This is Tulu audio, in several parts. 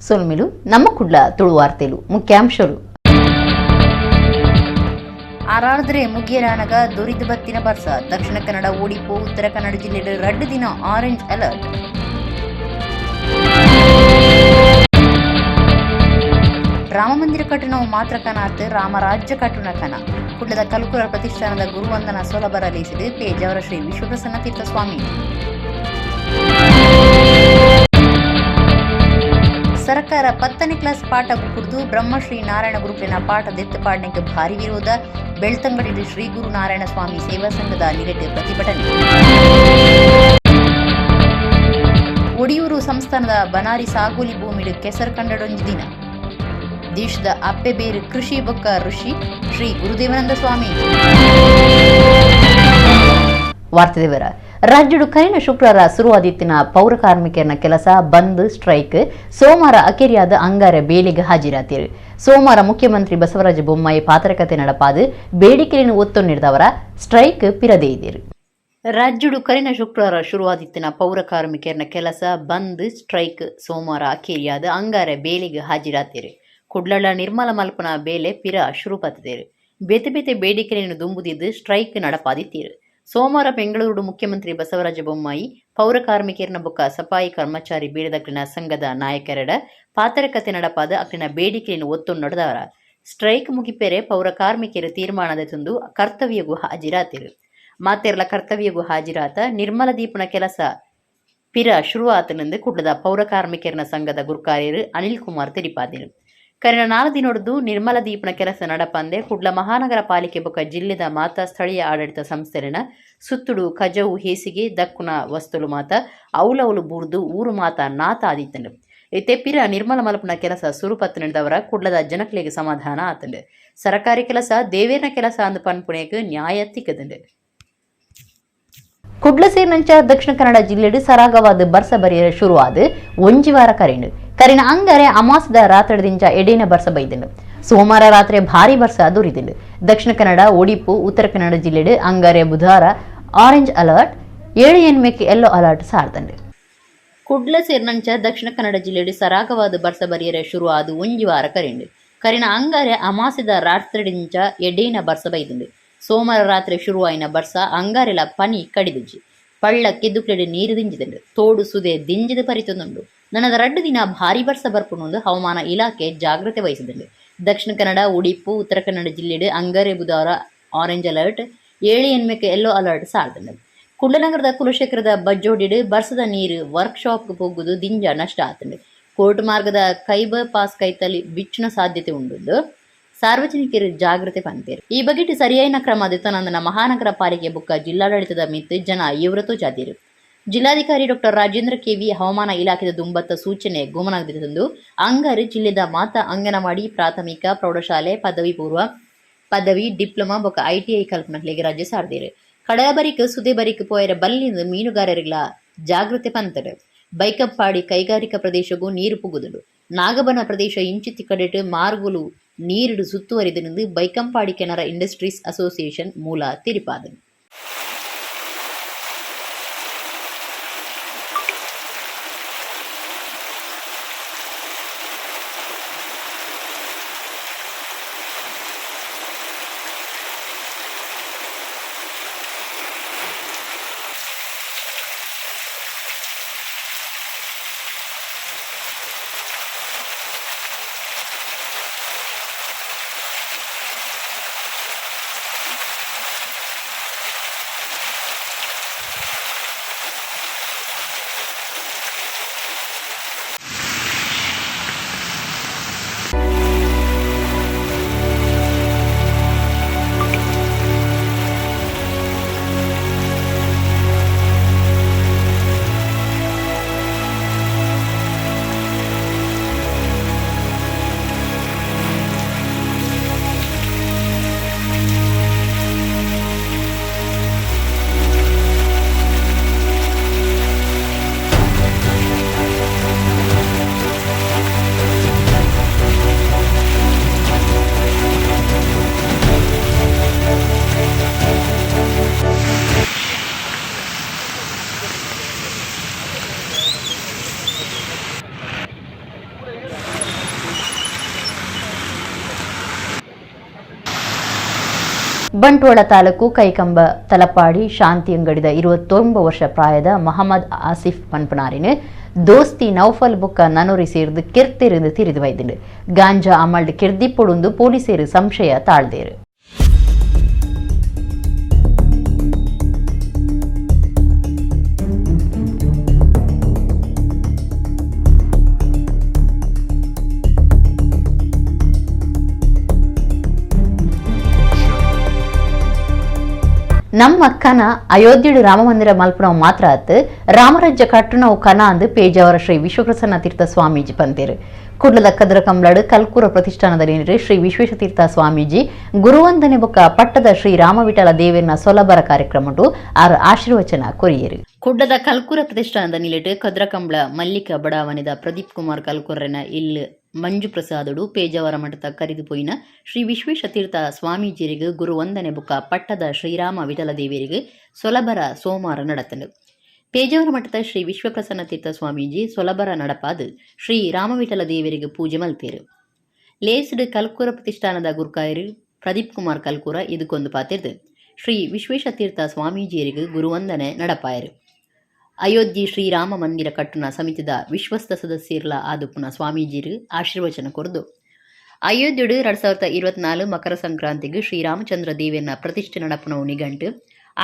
ಸೊಲ್ಮೆಲು ನಮ್ಮ ಕುಡ್ಲ ತುಳುವಾರ್ತೆಲು ಮುಖ್ಯಾಂಶರು. ಆರಾದ್ರೆ ಮುಗಿಯರಾನಗ ದುರಿದು ಬತ್ತಿನ ಬರ್ಸ. ದಕ್ಷಿಣ ಕನ್ನಡ, ಒಡಿಪು, ಉತ್ತರ ಕನ್ನಡ ಜಿಲ್ಲೆಡ್ ರಡ್ಡು ದಿನ ಆರೆಂಜ್ ಅಲರ್ಟ್. ರಾಮ ಮಂದಿರ ಕಟ್ಟಣವು ಮಾತ್ರ ಕನಾತ್ ರಾಮರಾಜ್ಯ ಕಟ್ಟುನ ಕನ. ಕುಡ್ಲದ ಕಲ್ಕುರ ಪ್ರತಿಷ್ಠಾನದ ಗುರುವಂದನ ಸೊಲಬರ ಲೇಸಿಡು ಪೇಜಾವರ ಶ್ರೀ ವಿಶ್ವಪ್ರಸನ್ನ ತೀರ್ಥ ಸ್ವಾಮಿ. ಸರ್ಕಾರ 10ನೇ ಕ್ಲಾಸ್ ಪಾಠ ಕುಡಿದು ಬ್ರಹ್ಮಶ್ರೀ ನಾರಾಯಣ ಗುರುಕುಲಿನ ಪಾಠ ದೆತ್ತು ಪಾಡನೆಗೆ ಭಾರಿ ವಿರೋಧ. ಬೆಳ್ತಂಗಡಿ ಶ್ರೀ ಗುರು ನಾರಾಯಣ ಸ್ವಾಮಿ ಸೇವಾ ಸಂಘದ ನಿಗಟ್ಟ ಪ್ರತಿಭಟನೆ. ಒಡಿಯೂರು ಸಂಸ್ಥಾನದ ಬನಾರಿ ಸಾಗೋಲಿ ಭೂಮಿಡು ಕೆಸರು ಕಂಡಡೊಂಜಿ ದಿನ. ದೇಶದ ಅಪ್ಪೆ ಬೇರು ಕೃಷಿ ಬೊಕ್ಕ ಋಷಿ ಶ್ರೀ ಗುರುದೇವಾನಂದ ಸ್ವಾಮಿ. ವಾರ್ತೆ ವಿವರ. ರಾಜ್ಯಡು ಕರಿನ ಶುಕ್ರವಾರ ಶುರುವಾದಿತ್ತಿನ ಪೌರ ಕಾರ್ಮಿಕರನ ಕೆಲಸ ಬಂದ್ ಸ್ಟ್ರೈಕ್ ಸೋಮವಾರ ಅಕೆರಿಯಾದ ಅಂಗಾರೆ ಬೇಲಿಗೆ ಹಾಜಿರಾತಿರು. ಸೋಮವಾರ ಮುಖ್ಯಮಂತ್ರಿ ಬಸವರಾಜ ಬೊಮ್ಮಾಯಿ ಪಾತ್ರಕತೆ ನಡಪಾದು ಬೇಡಿಕೆಯನ್ನು ಒತ್ತು ನೀಡಿದವರ ಸ್ಟ್ರೈಕ್ ಪಿರದೇ ಇದ್ದೀರು. ರಾಜ್ಯಡು ಕರಿನ ಶುಕ್ರವಾರ ಶುರುವಾದಿತ್ತಿನ ಪೌರ ಕಾರ್ಮಿಕರನ ಕೆಲಸ ಬಂದ್ ಸ್ಟ್ರೈಕ್ ಸೋಮವಾರ ಅಖೇರಿಯಾದ ಅಂಗಾರೆ ಬೇಲಿಗೆ ಹಾಜಿರಾತಿರು. ಕುಡ್ಲಳ ನಿರ್ಮಲ ಮಲ್ಪನ ಬೇಲೆ ಪಿರ ಶುರುಪತ್ತಿದ್ದೇರು. ಬೇತೆ ಬೇತೆ ಬೇಡಿಕೆಯನ್ನು ದುಂಬುದಿದ್ದು ಸ್ಟ್ರೈಕ್ ನಡಪಾದಿತ್ತೀರು. ಸೋಮವಾರ ಬೆಂಗಳೂರು ಮುಖ್ಯಮಂತ್ರಿ ಬಸವರಾಜ ಬೊಮ್ಮಾಯಿ ಪೌರ ಕಾರ್ಮಿಕರನ ಬೊಕ್ಕ ಸಫಾಯಿ ಕರ್ಮಚಾರಿ ಬೀಡದಕ್ಲಿನ ಸಂಘದ ನಾಯಕರೆಡ ಪಾತರಕತೆ ನಡಪಾದ ಅಕ್ಲಿನ ಬೇಡಿಕೆಯನ್ನು ಒತ್ತು ನಡೆದವರ ಸ್ಟ್ರೈಕ್ ಮುಗಿಪೆರೆ ಪೌರ ಕಾರ್ಮಿಕರು ತೀರ್ಮಾನದ ತಂದು ಕರ್ತವ್ಯಗೂ ಹಾಜಿರಾತಿರು. ಮಾತೆರ್ಲ ಕರ್ತವ್ಯಗೂ ಹಾಜಿರಾತ ನಿರ್ಮಲ ದೀಪನ ಕೆಲಸ ಪಿರ ಶುರುವಾತನೆಂದು ಕುಡ್ಲದ ಪೌರ ಕಾರ್ಮಿಕರನ ಸಂಘದ ಗುರ್ಕಾರ್ಯರು ಅನಿಲ್ ಕುಮಾರ್ ತಿಳಿಪಾದರು. ಕರಿನ 4 ದಿನೊಡ್ದು ನಿರ್ಮಲ ದೀಪನ ಕೆಲಸ ನಡಪಂದೆ ಕುಡ್ಲ ಮಹಾನಗರ ಪಾಲಿಕೆ ಬೊಕ್ಕ ಜಿಲ್ಲೆದ ಮಾತಾ ಸ್ಥಳೀಯ ಆಡಳಿತ ಸಂಸ್ಥೆಲಿನ ಸುತ್ತುಡು ಕಜವು, ಹೇಸಿಗೆ, ದಕ್ಕುನ ವಸ್ತುಲು ಮಾತ ಔಲೌಲು ಬೂರ್ದು ಊರು ಮಾತ ನಾತ ಆದಿತ್ತಂಡು. ಇತ್ತೆ ಪಿರ ನಿರ್ಮಲ ಮಲ್ಪುನ ಕೆಲಸ ಸುರುಪತ್ತು ನಡೆದವರ ಕುಡ್ಲದ ಜನಕ್ಲೆಗ್ ಸಮಾಧಾನ ಆತಂಡು. ಸರಕಾರಿ ಕೆಲಸ ದೇವೇರ್ನ ಕೆಲಸ ಅಂದ್ ಪನ್ಪುನೇಕ್ ನ್ಯಾಯ ತಿಕ್ಕದಂಡು. ಕುಡ್ಲ ಸೇರಿನಂಚ ದಕ್ಷಿಣ ಕನ್ನಡ ಜಿಲ್ಲೆಡ್ ಸರಾಗವಾದ ಬರ್ಸ ಬರಿಯರೆ ಶುರುವಾದ ಒಂಜಿ ವಾರ ಕರೆಂಡು. ಕರಿನ ಅಂಗಾರೆ ಅಮಾಸದ ರಾತ್ರಿದಿಂಚ ಎಡೇನ ಬರ್ಸ ಬೈದಂಡು. ಸೋಮವಾರ ರಾತ್ರಿ ಭಾರಿ ಬರ್ಸ ದುರಿದಿಂಡು. ದಕ್ಷಿಣ ಕನ್ನಡ, ಒಡಿಪು, ಉತ್ತರ ಕನ್ನಡ ಜಿಲ್ಲೆಡ್ ಅಂಗಾರೆ ಬುಧವಾರ ಆರೆಂಜ್ ಅಲರ್ಟ್, 7 ಎನ್ಮೆಕ್ ಯೆಲ್ಲೋ ಅಲರ್ಟ್ ಸಾರ್ದಂಡು. ಕುಡ್ಲ ಸೇರಿನಂಚ ದಕ್ಷಿಣ ಕನ್ನಡ ಜಿಲ್ಲೆಡ್ ಸರಾಗವಾದ ಬರ್ಸ ಬರಿಯರೆ ಶುರು ಆದ್ ಒಂಜಿ ವಾರ ಕರಿಂಡು. ಕರಿನ ಅಂಗಾರೆ ಅಮಾಸೆದ ರಾತ್ರಿಡಿಂಚ ಎಡೇನ ಬರ್ಸ ಬೈದುಂಡು. ಸೋಮವಾರ ರಾತ್ರಿ ಶುರುವಾಯಿನ ಬರ್ಸ ಅಂಗಾರೆಲ ಪನಿ ಕಡಿದುಜಿ. ಪಳ್ಳ ಕೆದುಕ್ಲೆಡ್ ನೀರು ದಿಂಜಿದುಂಡು. ತೋಡು ಸುದೆ ದಿಂಜಿದ ಪರಿತೊಂದುಂಡು. ನನದ 2 ದಿನ ಭಾರಿ ಬರ್ಸ ಬರ್ಪುಂಡು ಹವಾಮಾನ ಇಲಾಖೆ ಜಾಗ್ರತೆ ವಹಿಸಿದುಂಡು. ದಕ್ಷಿಣ ಕನ್ನಡ, ಉಡಿಪು, ಉತ್ತರ ಕನ್ನಡ ಜಿಲ್ಲೆಡ್ ಅಂಗಾರೆ ಬುಧವಾರ ಆರೆಂಜ್ ಅಲರ್ಟ್, 7 ಎನ್ಮೆಕ್ ಯೆಲ್ಲೋ ಅಲರ್ಟ್ ಸಾರ್ದುಂಡು. ಕುಡ್ಲನಗರದ ಕುಲಶೇಖರದ ಬಜ್ಜೋಡಿಡ್ ಬರ್ಸದ ನೀರು ವರ್ಕ್ ಶಾಪ್ ಪೊಗ್ಗುದು ದಿಂಜ ನಷ್ಟ ಆತುಂಡು. ಕೋರ್ಟ್ ಮಾರ್ಗದ ಕೈಬರ್ ಪಾಸ್ ಕೈತಲಿ ಬಿಚ್ಚುನ ಸಾಧ್ಯತೆ ಉಂಡು. ಸಾರ್ವಜನಿಕರು ಜಾಗ್ರತೆ ಪನ್ಪೆರ್. ಈ ಬಗೆಟ್ ಸರಿಯಾಯಿನ ಕ್ರಮ ದೆತೊನಂದಿನ ಮಹಾನಗರ ಪಾಲಿಕೆ ಬೊಕ್ಕ ಜಿಲ್ಲಾಡಳಿತದ ಮಿತ್ತ್ ಜನ ಎವ್ರತೋ ಜಾದಿರು. ಜಿಲ್ಲಾಧಿಕಾರಿ ಡಾಕ್ಟರ್ ರಾಜೇಂದ್ರ ಕೆವಿ ಹವಾಮಾನ ಇಲಾಖೆದ ದುಂಬತ್ತ ಸೂಚನೆ ಗುಮನದಿತಂದು ಅಂಗಾರೆ ಜಿಲ್ಲೆದ ಮಾತ ಅಂಗನವಾಡಿ, ಪ್ರಾಥಮಿಕ, ಪ್ರೌಢಶಾಲೆ, ಪದವಿ ಪೂರ್ವ, ಪದವಿ, ಡಿಪ್ಲೊಮಾ ಬೊಕ್ಕ ಐಟಿಐ ಕಲ್ಪನಕ್ಲೆಗ್ ರಜೆ ಸಾರ್ದಿರು. ಕಡಲ ಬರಿಕ್ ಸುದೆ ಬರಿಕ್ ಪೋಯರೆ ಬಲ್ಲಿಂದು ಮೀನುಗಾರರಿಗ್ಲ ಜಾಗೃತೆ ಪಂತಡು. ಬೈಕಂಪಾಡಿ ಕೈಗಾರಿಕಾ ಪ್ರದೇಶಗೂ ನೀರು ಪುಗುದುಂಡು. ನಾಗಬನ ಪ್ರದೇಶ ಇಂಚಿತ್ತಿ ಕಡೆಟ್ ಮಾರ್ಗುಲು ನೀರಿಡು ಸುತ್ತುವರಿದು ಬೈಕಂಪಾಡಿ ಕೆನರಾ ಇಂಡಸ್ಟ್ರೀಸ್ ಅಸೋಸಿಯೇಷನ್ ಮೂಲ ತೆರಿಪಾದನು. ಬಂಟ್ವಾಳ ತಾಲೂಕು ಕೈಕಂಬ ತಲಪಾಡಿ ಶಾಂತಿ ಅಂಗಡಿದ 29 ವರ್ಷ ಪ್ರಾಯದ ಮಹಮ್ಮದ್ ಆಸಿಫ್ ಪನ್ಪನಾರಿನ ದೋಸ್ತಿ ನೌಫಲ್ ಬೊಕ್ಕ ನನೊರಿ ಸೇರ್ದು ಕಿರ್ತಿருந்து ತಿರಿದು ವೈದಿಂಡು. ಗಾಂಜಾ ಅಮಲ್ಡ್ ಕಿರ್ದಿಪ್ಪೊಡುಂದು ಪೊಲೀಸರು ಸಂಶಯ ತಾಳ್ದೇರು. ನಮ್ಮ ಕನ ಅಯೋಧ್ಯೆಡು ರಾಮ ಮಂದಿರ ಮಲ್ಪನವು ಮಾತ್ರ ಆತ್ ರಾಮರಾಜ್ಯ ಕಟ್ಟುನವು ಕನ ಅಂದು ಪೇಜಾವರ ಶ್ರೀ ವಿಶ್ವಪ್ರಸನ್ನ ತೀರ್ಥ ಸ್ವಾಮೀಜಿ ಪಂತೇರು. ಕುಡ್ಲದ ಕದ್ರ ಕಂಬ್ಲಾಡು ಕಲ್ಕೂರ ಪ್ರತಿಷ್ಠಾನದಲ್ಲಿ ಶ್ರೀ ವಿಶ್ವೇಶತೀರ್ಥ ಸ್ವಾಮೀಜಿ ಗುರುವಂದನೆ ಬೊಕ್ಕ ಪಟ್ಟದ ಶ್ರೀ ರಾಮವಿಠಲ ದೇವರನ ಸೊಲಬರ ಕಾರ್ಯಕ್ರಮಟು ಆರ್ ಆಶೀರ್ವಚನ ಕೊರಿಯರು. ಕುಡ್ಲದ ಕಲ್ಕೂರ ಪ್ರತಿಷ್ಠಾನದ ನಿಲೆಟ್ ಕದ್ರಕಂಬ್ಳ ಮಲ್ಲಿಕ ಬಡಾವಣೆದ ಪ್ರದೀಪ್ ಕುಮಾರ್ ಕಲ್ಕೂರನ ಇಲ್ ಮಂಜು ಪ್ರಸಾದಡು ಪೇಜಾವರ ಮಠದ ಕರಿದು ಪೋಯಿನ ಶ್ರೀ ವಿಶ್ವೇಶತೀರ್ಥ ಸ್ವಾಮೀಜಿಯರಿಗೆ ಗುರುವಂದನೆ ಬೊಕ್ಕ ಪಟ್ಟದ ಶ್ರೀರಾಮ ವಿಠಲ ದೇವರಿಗೆ ಸೊಲಬರ ಸೋಮಾರ ನಡತನು. ಪೇಜಾವರ ಮಠದ ಶ್ರೀ ವಿಶ್ವಪ್ರಸನ್ನ ತೀರ್ಥ ಸ್ವಾಮೀಜಿ ಸೊಲಬರ ನಡಪಾದು ಶ್ರೀ ರಾಮವಿಠಲ ದೇವರಿಗೆ ಪೂಜೆ ಮಲ್ತೇರು. ಲೇಸ್ಡ್ ಕಲ್ಕೂರ ಪ್ರತಿಷ್ಠಾನದ ಗುರ್ಕಾಯರು ಪ್ರದೀಪ್ ಕುಮಾರ್ ಕಲ್ಕೂರ ಇದಕ್ಕೊಂದು ಪಾತಿರ್ದು ಶ್ರೀ ವಿಶ್ವೇಶತೀರ್ಥ ಸ್ವಾಮೀಜಿಯರಿಗೆ ಗುರುವಂದನೆ ನಡಪಾಯರು. ಅಯೋಧ್ಯೆ ಶ್ರೀರಾಮ ಮಂದಿರ ಕಟ್ಟುನ ಸಮಿತಿದ ವಿಶ್ವಸ್ತ ಸದಸ್ಯರ್ಲ ಆದುಪ್ಪುನ ಸ್ವಾಮೀಜಿರು ಆಶೀರ್ವಚನ ಕೊರ್ದು ಅಯೋಧ್ಯೆಡು 2024 ಮಕರ ಸಂಕ್ರಾಂತಿಗೆ ಶ್ರೀರಾಮಚಂದ್ರ ದೇವನ ಪ್ರತಿಷ್ಠೆ ನಡಪುನವು ನಿಘಂಟು.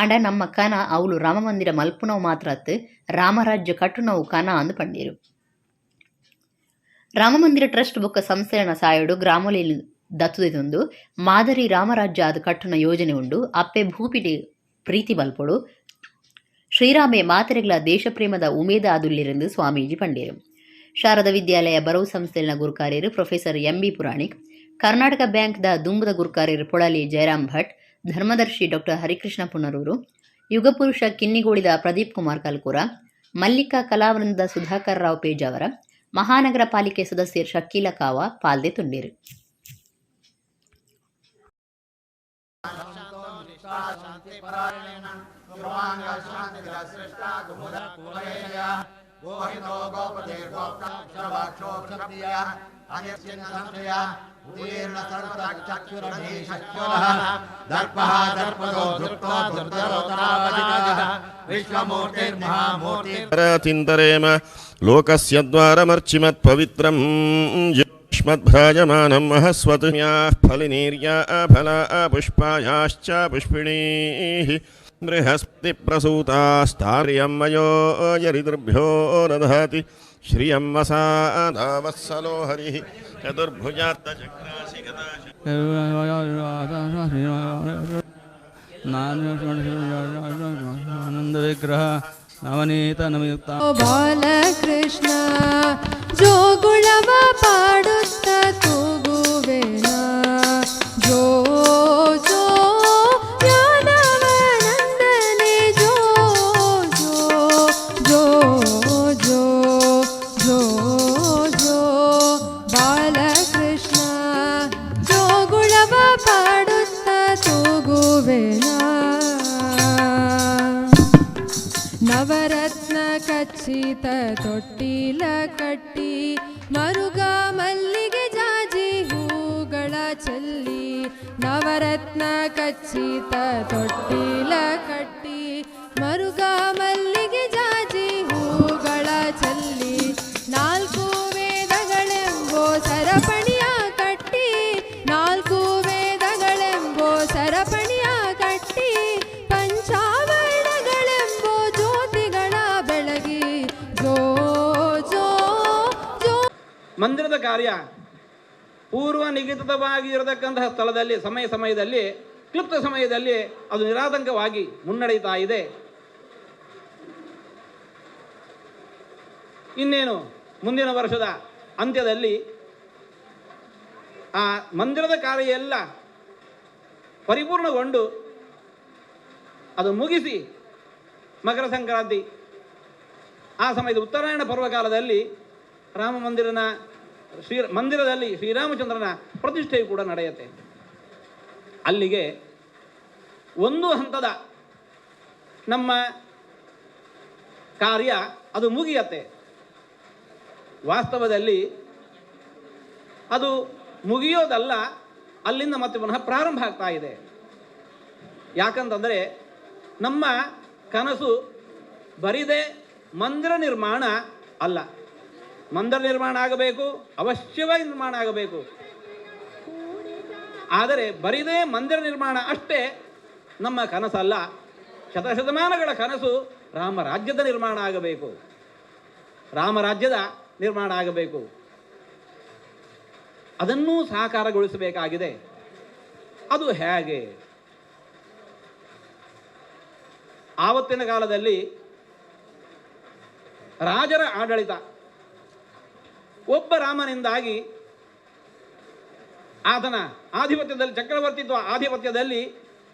ಆಂಡ ನಮ್ಮ ಕನ ಅವಳು ರಾಮ ಮಂದಿರ ಮಲ್ಪುನವು ಮಾತ್ರ ಅತ್ತು ರಾಮರಾಜ್ಯ ಕಟ್ಟುನವು ಕನ ಅಂದು ಪಂಡೀರು. ರಾಮ ಮಂದಿರ ಟ್ರಸ್ಟ್ ಬೊಕ್ಕ ಸಂಸ್ಥೆನ ಸಾಯೋಡು ಗ್ರಾಮೊಲೆನ್ ದತ್ತುದೆತೊಂದು ಮಾದರಿ ರಾಮರಾಜ್ಯ ಆದ್ ಕಟ್ಟುನ ಯೋಜನೆ ಉಂಡು. ಅಪ್ಪೆ ಭೂಪಿಡ್ ಪ್ರೀತಿ ಮಲ್ಪೊಡು. ಶ್ರೀರಾಮೆ ಮಾತೆರೆಗ್ಲ ದೇಶಪ್ರೇಮದ ಉಮೇದ ಆದುಲ್ಲೆರೆಂದು ಸ್ವಾಮೀಜಿ ಪಂಡೇರು. ಶಾರದಾ ವಿದ್ಯಾಲಯ ಬರವು ಸಂಸ್ಥೆಯ ಗುರುಕಾರ್ಯರು ಪ್ರೊಫೆಸರ್ ಎಂ.ಬಿ. ಪುರಾಣಿಕ್, ಕರ್ನಾಟಕ ಬ್ಯಾಂಕ್ದ ದುಂಬುದ ಗುರುಕಾರ್ಯರು ಪೊಳಲಿ ಜಯರಾಮ್ ಭಟ್, ಧರ್ಮದರ್ಶಿ ಡಾಕ್ಟರ್ ಹರಿಕೃಷ್ಣ ಪುನರೂರು, ಯುಗಪುರುಷ ಕಿನ್ನಿಗೋಳಿದ ಪ್ರದೀಪ್ ಕುಮಾರ್ ಕಲ್ಕೂರ, ಮಲ್ಲಿಕಾ ಕಲಾವೃಂದದ ಸುಧಾಕರ್ ರಾವ್ ಪೇಜಾವರ, ಮಹಾನಗರ ಪಾಲಿಕೆ ಸದಸ್ಯರು ಶಕೀಲ ಕಾವ ಪಾಲ್ದೆ ತುಂಡೇರು. ತಿಂತರೇಮ ಲೋಕಸ್ಯ ದ್ವಾರಮರ್ಚಿಮತ್ ಪವಿತ್ರಂ ಯುಷ್ಮದ್ಭ್ರಾಜಮಾನಂ ಮಹಸ್ವತ್ಯಾಃ ಫಲಿನೀರ್ಯಾ ಫಲಾ ಪುಷ್ಪಾಯಾಶ್ಚ ಪುಷ್ಪಿಣೀಃ ಬೃಹಸ್ಪತಿ ಪ್ರಸೂತಾಸ್ತಾರ್ಯಂ ಮಯೋ ಯರಿತೃಭ್ಯೋ ದಧಾತಿ ಶ್ರಿಯಂ ವಸಾದಾವತ್ಸಲೋ ಹರಿಃ ಚತುರ್ಭುಜಾತ್ತಚಕ್ರಾಸಿ ಗದಾಶ ಆನಂದ ವಿಗ್ರಹ ನವನೀತ ನಮಯುಕ್ತ ಬಾಲಕೃಷ್ಣ ಜೋಗುಳವ ಪಾಡುತ್ತ ತೂಗುವೆನ ಜೋ ಜೋ ಯಾದವ ನಂದನೆ ಜೋ ಜೋ ಜೋ ಜೋ ಜೋ ಜೋ ಬಾಲಕೃಷ್ಣ ಜೋಗುಳವ ಪಾಡುತ್ತ ತೂಗುವೆನ. ನವರತ್ನ ಖಚಿತ ತೊಟ್ಟಿಲ ಕಟ್ಟಿ ಮರುಗ ಮಲ್ಲಿಗೆ ಜಾಜಿ ಹೂಗಳ ಚೆಲ್ಲಿ, ನವರತ್ನ ಖಚಿತ ತೊಟ್ಟಿಲ ಕಟ್ಟಿ ಮರುಗ ಮಲ್ಲಿಗೆ ಜಾಜಿ ಹೂಗಳ ಚೆಲ್ಲಿ, ನಾಲ್ಕು ವೇದಗಳೆಂಬೋ ಸರಪಣಿಯ ಕಟ್ಟಿ, ನಾಲ್ಕು ವೇದಗಳೆಂಬೋ ಸರಪಣಿಯ ಕಟ್ಟಿ, ಪಂಚಾವರಣಗಳೆಂಬೋ ಜ್ಯೋತಿಗಳ ಬೆಳಗಿ ಜೋ ಜೋ ಜೋ. ಮಂದಿರದ ಕಾರ್ಯ ಪೂರ್ವ ನಿಗದಿತವಾಗಿ ಇರತಕ್ಕಂತಹ ಸ್ಥಳದಲ್ಲಿ ಸಮಯ ಸಮಯದಲ್ಲಿ ಕ್ಲುಪ್ತ ಸಮಯದಲ್ಲಿ ಅದು ನಿರಾತಂಕವಾಗಿ ಮುನ್ನಡೆಯುತ್ತಾ ಇದೆ. ಇನ್ನೇನು ಮುಂದಿನ ವರ್ಷದ ಅಂತ್ಯದಲ್ಲಿ ಆ ಮಂದಿರದ ಕಾರ್ಯ ಎಲ್ಲ ಪರಿಪೂರ್ಣಗೊಂಡು ಅದು ಮುಗಿಸಿ ಮಕರ ಸಂಕ್ರಾಂತಿ ಆ ಸಮಯದ ಉತ್ತರಾಯಣ ಪರ್ವಕಾಲದಲ್ಲಿ ರಾಮ ಮಂದಿರನ ಶ್ರೀ ಮಂದಿರದಲ್ಲಿ ಶ್ರೀರಾಮಚಂದ್ರನ ಪ್ರತಿಷ್ಠೆಯು ಕೂಡ ನಡೆಯುತ್ತೆ. ಅಲ್ಲಿಗೆ ಒಂದು ಹಂತದ ನಮ್ಮ ಕಾರ್ಯ ಅದು ಮುಗಿಯತ್ತೆ. ವಾಸ್ತವದಲ್ಲಿ ಅದು ಮುಗಿಯೋದಲ್ಲ, ಅಲ್ಲಿಂದ ಮತ್ತೆ ಪುನಃ ಪ್ರಾರಂಭ ಆಗ್ತಾ ಇದೆ. ಯಾಕಂತಂದರೆ ನಮ್ಮ ಕನಸು ಬರಿದೇ ಮಂದಿರ ನಿರ್ಮಾಣ ಅಲ್ಲ. ಮಂದಿರ ನಿರ್ಮಾಣ ಆಗಬೇಕು, ಅವಶ್ಯವಾಗಿ ನಿರ್ಮಾಣ ಆಗಬೇಕು. ಆದರೆ ಬರಿದೇ ಮಂದಿರ ನಿರ್ಮಾಣ ಅಷ್ಟೇ ನಮ್ಮ ಕನಸಲ್ಲ. ಶತಶತಮಾನಗಳ ಕನಸು ರಾಮರಾಜ್ಯದ ನಿರ್ಮಾಣ ಆಗಬೇಕು, ರಾಮರಾಜ್ಯದ ನಿರ್ಮಾಣ ಆಗಬೇಕು. ಅದನ್ನೂ ಸಾಕಾರಗೊಳಿಸಬೇಕಾಗಿದೆ. ಅದು ಹೇಗೆ? ಆವತ್ತಿನ ಕಾಲದಲ್ಲಿ ರಾಜರ ಆಡಳಿತ, ಒಬ್ಬ ರಾಮನಿಂದಾಗಿ ಆತನ ಆಧಿಪತ್ಯದಲ್ಲಿ, ಚಕ್ರವರ್ತಿತ್ವ ಆಧಿಪತ್ಯದಲ್ಲಿ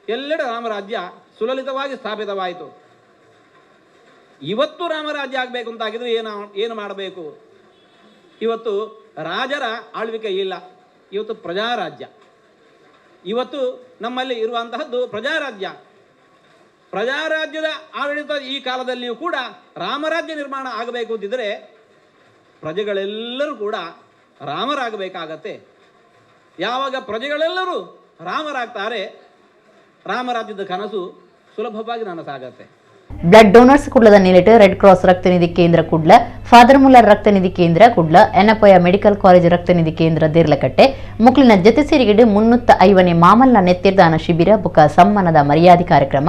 ಎಲ್ಲೆಡೆ ರಾಮರಾಜ್ಯ ಸುಲಲಿತವಾಗಿ ಸ್ಥಾಪಿತವಾಯಿತು. ಇವತ್ತು ರಾಮರಾಜ್ಯ ಆಗಬೇಕು ಅಂತಾಗಿದ್ರೆ ಏನು ಮಾಡಬೇಕು? ಇವತ್ತು ರಾಜರ ಆಳ್ವಿಕೆ ಇಲ್ಲ, ಇವತ್ತು ಪ್ರಜಾರಾಜ್ಯ. ಇವತ್ತು ನಮ್ಮಲ್ಲಿ ಇರುವಂತಹದ್ದು ಪ್ರಜಾರಾಜ್ಯ. ಪ್ರಜಾರಾಜ್ಯದ ಆಡಳಿತ ಈ ಕಾಲದಲ್ಲಿಯೂ ಕೂಡ ರಾಮರಾಜ್ಯ ನಿರ್ಮಾಣ ಆಗಬೇಕು ಅಂತಿದ್ದರೆ ಪ್ರಜೆಗಳೆಲ್ಲರೂ ಕೂಡ ರಾಮರಾಗಬೇಕಾಗತ್ತೆ. ಯಾವಾಗ ಪ್ರಜೆಗಳೆಲ್ಲರೂ ರಾಮರಾಗ್ತಾರೆ, ರಾಮರಾಜ್ಯದ ಕನಸು ಸುಲಭವಾಗಿ ನನಸಾಗತ್ತೆ. ಬ್ಲಡ್ ಡೋನರ್ಸ್ ಕುಡ್ಲದ ನಿಲೆಟ್ ರೆಡ್ ಕ್ರಾಸ್ ರಕ್ತನಿಧಿ ಕೇಂದ್ರ ಕುಡ್ಲ, ಫಾದರ್ ಮುಲ್ಲರ್ ರಕ್ತನಿಧಿ ಕೇಂದ್ರ ಕುಡ್ಲ, ಎನಪೋಯ ಮೆಡಿಕಲ್ ಕಾಲೇಜ್ ರಕ್ತನಿಧಿ ಕೇಂದ್ರ ದೇರ್ಲಕಟ್ಟೆ ಮುಕ್ಲಿನ ಜತೆ ಸೇರಿಗೆಡು 350ನೇ ಮಾಮಲ್ಲ ನೆತ್ತಿರ್ದಾನ ಶಿಬಿರ ಬುಕ ಸಮ್ಮಾನದ ಮರ್ಯಾದೆ ಕಾರ್ಯಕ್ರಮ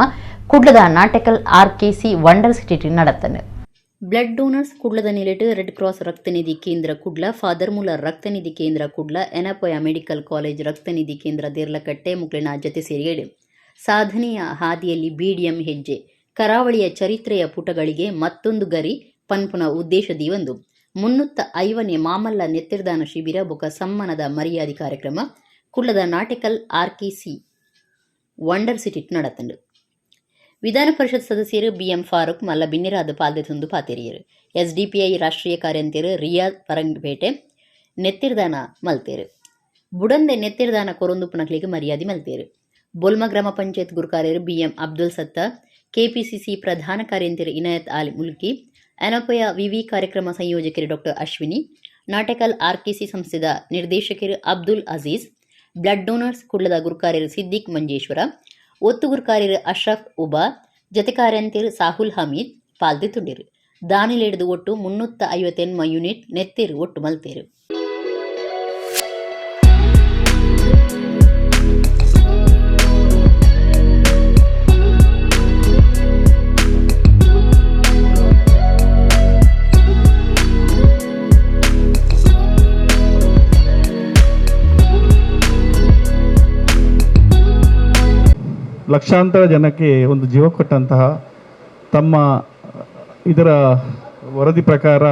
ಕುಡ್ಲದ ನಾಟಕಲ್ RKC wonder city ನಡತ್ತನು. Blood donors ಕುಡ್ಲದ ನಿಲೆಟ್ red cross ರಕ್ತನಿಧಿ ಕೇಂದ್ರ ಕುಡ್ಲ, ಫಾದರ್ ಮುಲ್ಲರ್ ರಕ್ತನಿಧಿ ಕೇಂದ್ರ ಕುಡ್ಲ, ಎನಪೋಯ ಮೆಡಿಕಲ್ ಕಾಲೇಜ್ ರಕ್ತನಿಧಿ ಕೇಂದ್ರ ದೇರ್ಲಕಟ್ಟೆ ಮುಕ್ಲಿನ ಜತೆ ಸೇರಿಗೆಡು ಸಾಧನೆಯ ಹಾದಿಯಲ್ಲಿ ಬಿಡಿಎಂ ಹೆಜ್ಜೆ, ಕರಾವಳಿಯ ಚರಿತ್ರೆಯ ಪುಟಗಳಿಗೆ ಮತ್ತೊಂದು ಗರಿ ಪನ್ಪುನ ಉದ್ದೇಶದೀವೊಂದು 350ನೇ ಮಾಮಲ್ಲ ನೆತ್ತಿರ್ದಾನ ಶಿಬಿರ ಬೊಕ ಸಮ್ಮಾನದ ಮರ್ಯಾದೆ ಕಾರ್ಯಕ್ರಮ ಕುಡ್ಲದ ನಾಟಕಲ್ RKC wonder city ನಡತಂಡು. ವಿಧಾನ ಪರಿಷತ್ ಸದಸ್ಯರು ಬಿಎಂ ಫಾರೂಕ್ ಮಲ್ಲ ಬಿನ್ನಿರಾದ ಪಾಲ್ದೆತೊಂದು ಪಾತೆರಿಯರು. ಎಸ್ಡಿಪಿಐ ರಾಷ್ಟ್ರೀಯ ಕಾರ್ಯಂತೆರು ರಿಯಾದ್ ಪರಂಗಿಪೇಟೆ ನೆತ್ತಿರ್ದಾನ ಮಲ್ತೇರು. ಬುಡಂದೆ ನೆತ್ತಿರ್ದಾನ ಕೊರೊಂದು ಪುನಕ್ಲಿಗೆ ಮರ್ಯಾದೆ ಮಲ್ತೇರು. ಬೊಲ್ಮ ಗ್ರಾಮ ಪಂಚಾಯತ್ ಗುರುಕಾರ್ಯರು ಬಿಎಂ ಅಬ್ದುಲ್ ಸತ್ತಾ, ಕೆಪಿಸಿಸಿ ಪ್ರಧಾನ ಕಾರ್ಯಂತೆರು ಇನಾಯತ್ ಆಲಿ ಮುಲ್ಕಿ, ಅನಪಯ ವಿವಿ ಕಾರ್ಯಕ್ರಮ ಸಂಯೋಜಕರು ಡಾಕ್ಟರ್ ಅಶ್ವಿನಿ, ನಾಟಕಲ್ ಆರ್ಕೆಸಿ ಸಂಸ್ಥೆದ ನಿರ್ದೇಶಕರು ಅಬ್ದುಲ್ ಅಜೀಜ್, ಬ್ಲಡ್ ಡೋನರ್ಸ್ ಕುಡ್ಲದ ಗುರುಕಾರ್ಯರು ಸಿದ್ದಿಕ್ ಮಂಜೇಶ್ವರ, ಒತ್ತು ಗುರುಕಾರ್ಯರು ಅಶ್ರಫ್ ಉಬಾ, ಜತೆ ಕಾರ್ಯಂತೆರು ಸಾಹುಲ್ ಹಮೀದ್ ಪಾಲ್ದೆತುಂಡಿರು. ದಾನಿಲೆಡ್ದು ಒಟ್ಟು 358 ಯೂನಿಟ್ ನೆತ್ತೇರು ಒಟ್ಟು ಮಲ್ತೇರು. ಲಕ್ಷಾಂತರ ಜನಕ್ಕೆ ಒಂದು ಜೀವ ಕೊಟ್ಟಂತಹ ತಮ್ಮ ಇದರ ವರದಿ ಪ್ರಕಾರ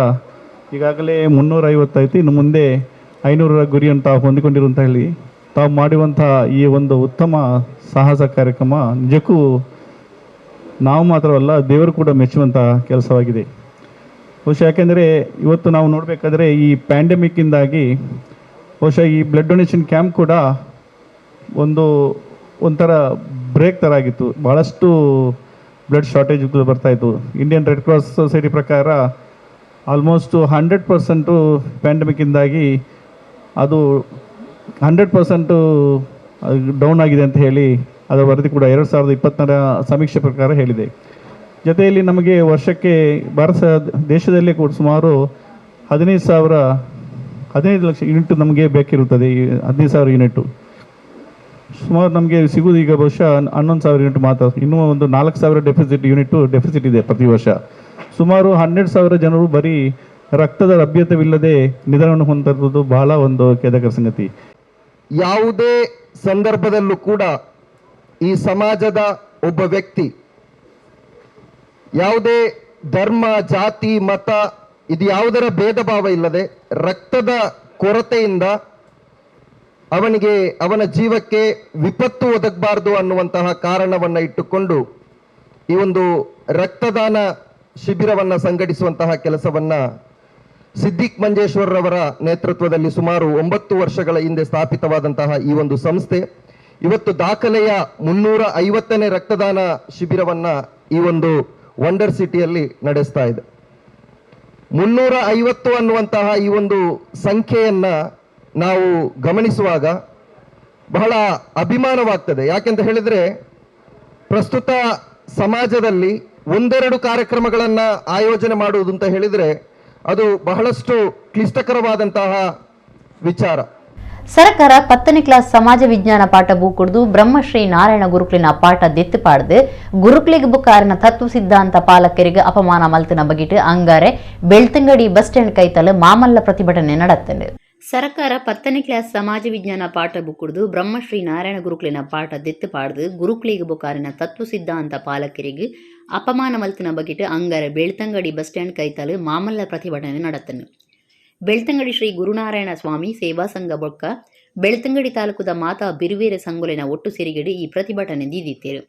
ಈಗಾಗಲೇ 350 ಇನ್ನು ಮುಂದೆ 500 ಗುರಿಯನ್ನು ತಾವು ಹೊಂದಿಕೊಂಡಿರುವಂತ ಹೇಳಿ ತಾವು ಮಾಡುವಂತಹ ಈ ಒಂದು ಉತ್ತಮ ಸಾಹಸ ಕಾರ್ಯಕ್ರಮ ನಿಜಕ್ಕೂ ನಾವು ಮಾತ್ರವಲ್ಲ ದೇವರು ಕೂಡ ಮೆಚ್ಚುವಂತಹ ಕೆಲಸವಾಗಿದೆ. ಬಹುಶಃ ಯಾಕೆಂದರೆ ಇವತ್ತು ನಾವು ನೋಡಬೇಕಾದ್ರೆ ಈ ಪ್ಯಾಂಡಮಿಕ್ಕಿಂದಾಗಿ ಬಹುಶಃ ಈ blood donation camp ಕೂಡ ಒಂಥರ ಬ್ರೇಕ್ ಥರ ಆಗಿತ್ತು. ಭಾಳಷ್ಟು ಬ್ಲಡ್ ಶಾರ್ಟೇಜ್ ಬರ್ತಾಯಿತ್ತು. Indian red cross society ಪ್ರಕಾರ ಆಲ್ಮೋಸ್ಟು 100% ಪ್ಯಾಂಡಮಿಕ್ಕಿಂದಾಗಿ ಅದು 100% ಡೌನ್ ಆಗಿದೆ ಅಂತ ಹೇಳಿ ಅದರ ವರದಿ ಕೂಡ 2020ರ ಸಮೀಕ್ಷೆ ಪ್ರಕಾರ ಹೇಳಿದೆ. ಜೊತೆಯಲ್ಲಿ ನಮಗೆ ವರ್ಷಕ್ಕೆ ಭಾರತ ದೇಶದಲ್ಲೇ ಕೂಡ ಸುಮಾರು 15 ಲಕ್ಷ ಯೂನಿಟ್ ನಮಗೆ ಬೇಕಿರುತ್ತದೆ. ಈ 15,000 ಯೂನಿಟು ಸುಮಾರು ನಮಗೆ ಸಿಗುವುದು ಈಗ ಬಹುಶಃ 11,000 ಯೂನಿಟ್ ಮಾತ್ರ. ಇನ್ನೂ ಒಂದು 4,000 ಯೂನಿಟು ಡೆಫಿಸಿಟ್ ಇದೆ ಪ್ರತಿ ವರ್ಷ. ಸುಮಾರು 12,000 ಜನರು ಬರೀ ರಕ್ತದ ಲಭ್ಯತೆವಿಲ್ಲದೆ ನಿಧನವನ್ನು ಹೊಂದಿರುವುದು ಬಹಳ ಒಂದು ಖೇದಕರ ಸಂಗತಿ. ಯಾವುದೇ ಸಂದರ್ಭದಲ್ಲೂ ಕೂಡ ಈ ಸಮಾಜದ ಒಬ್ಬ ವ್ಯಕ್ತಿ ಯಾವುದೇ ಧರ್ಮ, ಜಾತಿ, ಮತ ಇದು ಯಾವುದರ ಭೇದ ಭಾವ ಇಲ್ಲದೆ ರಕ್ತದ ಕೊರತೆಯಿಂದ ಅವನಿಗೆ ಅವನ ಜೀವಕ್ಕೆ ವಿಪತ್ತು ಒದಗಬಾರದು ಅನ್ನುವಂತಹ ಕಾರಣವನ್ನು ಇಟ್ಟುಕೊಂಡು ಈ ಒಂದು ರಕ್ತದಾನ ಶಿಬಿರವನ್ನು ಸಂಘಟಿಸುವಂತಹ ಕೆಲಸವನ್ನ ಸಿದ್ದಿಕ್ ಮಂಜೇಶ್ವರರವರ ನೇತೃತ್ವದಲ್ಲಿ ಸುಮಾರು 9 ವರ್ಷಗಳ ಹಿಂದೆ ಸ್ಥಾಪಿತವಾದಂತಹ ಈ ಒಂದು ಸಂಸ್ಥೆ ಇವತ್ತು ದಾಖಲೆಯ 350ನೇ ರಕ್ತದಾನ ಶಿಬಿರವನ್ನ ಈ ಒಂದು ವಂಡರ್ ಸಿಟಿಯಲ್ಲಿ ನಡೆಸ್ತಾ ಇದೆ. 350 ಅನ್ನುವಂತಹ ಈ ಒಂದು ಸಂಖ್ಯೆಯನ್ನ ನಾವು ಗಮನಿಸುವಾಗ ಬಹಳ ಅಭಿಮಾನವಾಗ್ತದೆ. ಯಾಕೆಂತ ಹೇಳಿದ್ರೆ ಪ್ರಸ್ತುತ ಸಮಾಜದಲ್ಲಿ ಒಂದೆರಡು ಕಾರ್ಯಕ್ರಮಗಳನ್ನು ಆಯೋಜನೆ ಮಾಡುವುದು ಅಂತ ಹೇಳಿದರೆ ಅದು ಬಹಳಷ್ಟು ಕ್ಲಿಷ್ಟಕರವಾದಂತಹ ವಿಚಾರ. ಸರ್ಕಾರ 10ನೇ ಕ್ಲಾಸ್ ಸಮಾಜ ವಿಜ್ಞಾನ ಪಾಠ ಬೂಕುಡ್ದು ಬ್ರಹ್ಮಶ್ರೀ ನಾರಾಯಣ ಗುರುಕುಲಿನ ಪಾಠ ದೆತ್ತು ಪಾಡ್ದು ಗುರುಕುಲಿಗೆ ಬುಕ್ಕಾರಿನ ತತ್ವ ಸಿದ್ಧಾಂತ ಪಾಲಕರಿಗೆ ಅಪಮಾನ ಮಲ್ತಿನ ಬಗಿಟ್ಟು ಅಂಗಾರೆ ಬೆಳ್ತಂಗಡಿ ಬಸ್ ಸ್ಟ್ಯಾಂಡ್ ಕೈತಲು ಮಾಮಲ್ಲ ಪ್ರತಿಭಟನೆ ನಡತ್ತಂಡು. ಸರ್ಕಾರ 10ನೇ ಕ್ಲಾಸ್ ಸಮಾಜ ವಿಜ್ಞಾನ ಪಾಠ ಬುಕ್ಕುಡ್ದು ಬ್ರಹ್ಮಶ್ರೀ ನಾರಾಯಣ ಗುರುಕುಲಿನ ಪಾಠ ದೆತ್ತು ಪಾಡ್ದು ಗುರುಕುಲಿಗೆ ಬುಕ್ಕಾರಿನ ತತ್ವ ಸಿದ್ಧಾಂತ ಪಾಲಕರಿಗೆ ಅಪಮಾನ ಮಲ್ತಿನ ಬಗಿಟ್ಟು ಅಂಗಾರೆ ಬೆಳ್ತಂಗಡಿ ಬಸ್ ಸ್ಟ್ಯಾಂಡ್ ಕೈತಲು ಮಾಮಲ್ಲ ಪ್ರತಿಭಟನೆ ನಡತ್ತನು. ಬೆಳ್ತಂಗಡಿ ಶ್ರೀ ಗುರುನಾರಾಯಣ ಸ್ವಾಮಿ ಸೇವಾ ಸಂಘ ಬೊಕ್ಕ ಬೆಳ್ತಂಗಡಿ ತಾಲೂಕುದ ಮಾತಾ ಬಿರುವೇರೆ ಸಂಗೊಲಿನ ಒಟ್ಟು ಸೇರಿಗಡಿ ಈ ಪ್ರತಿಭಟನೆ ದೀದಿತ್ತೇರು.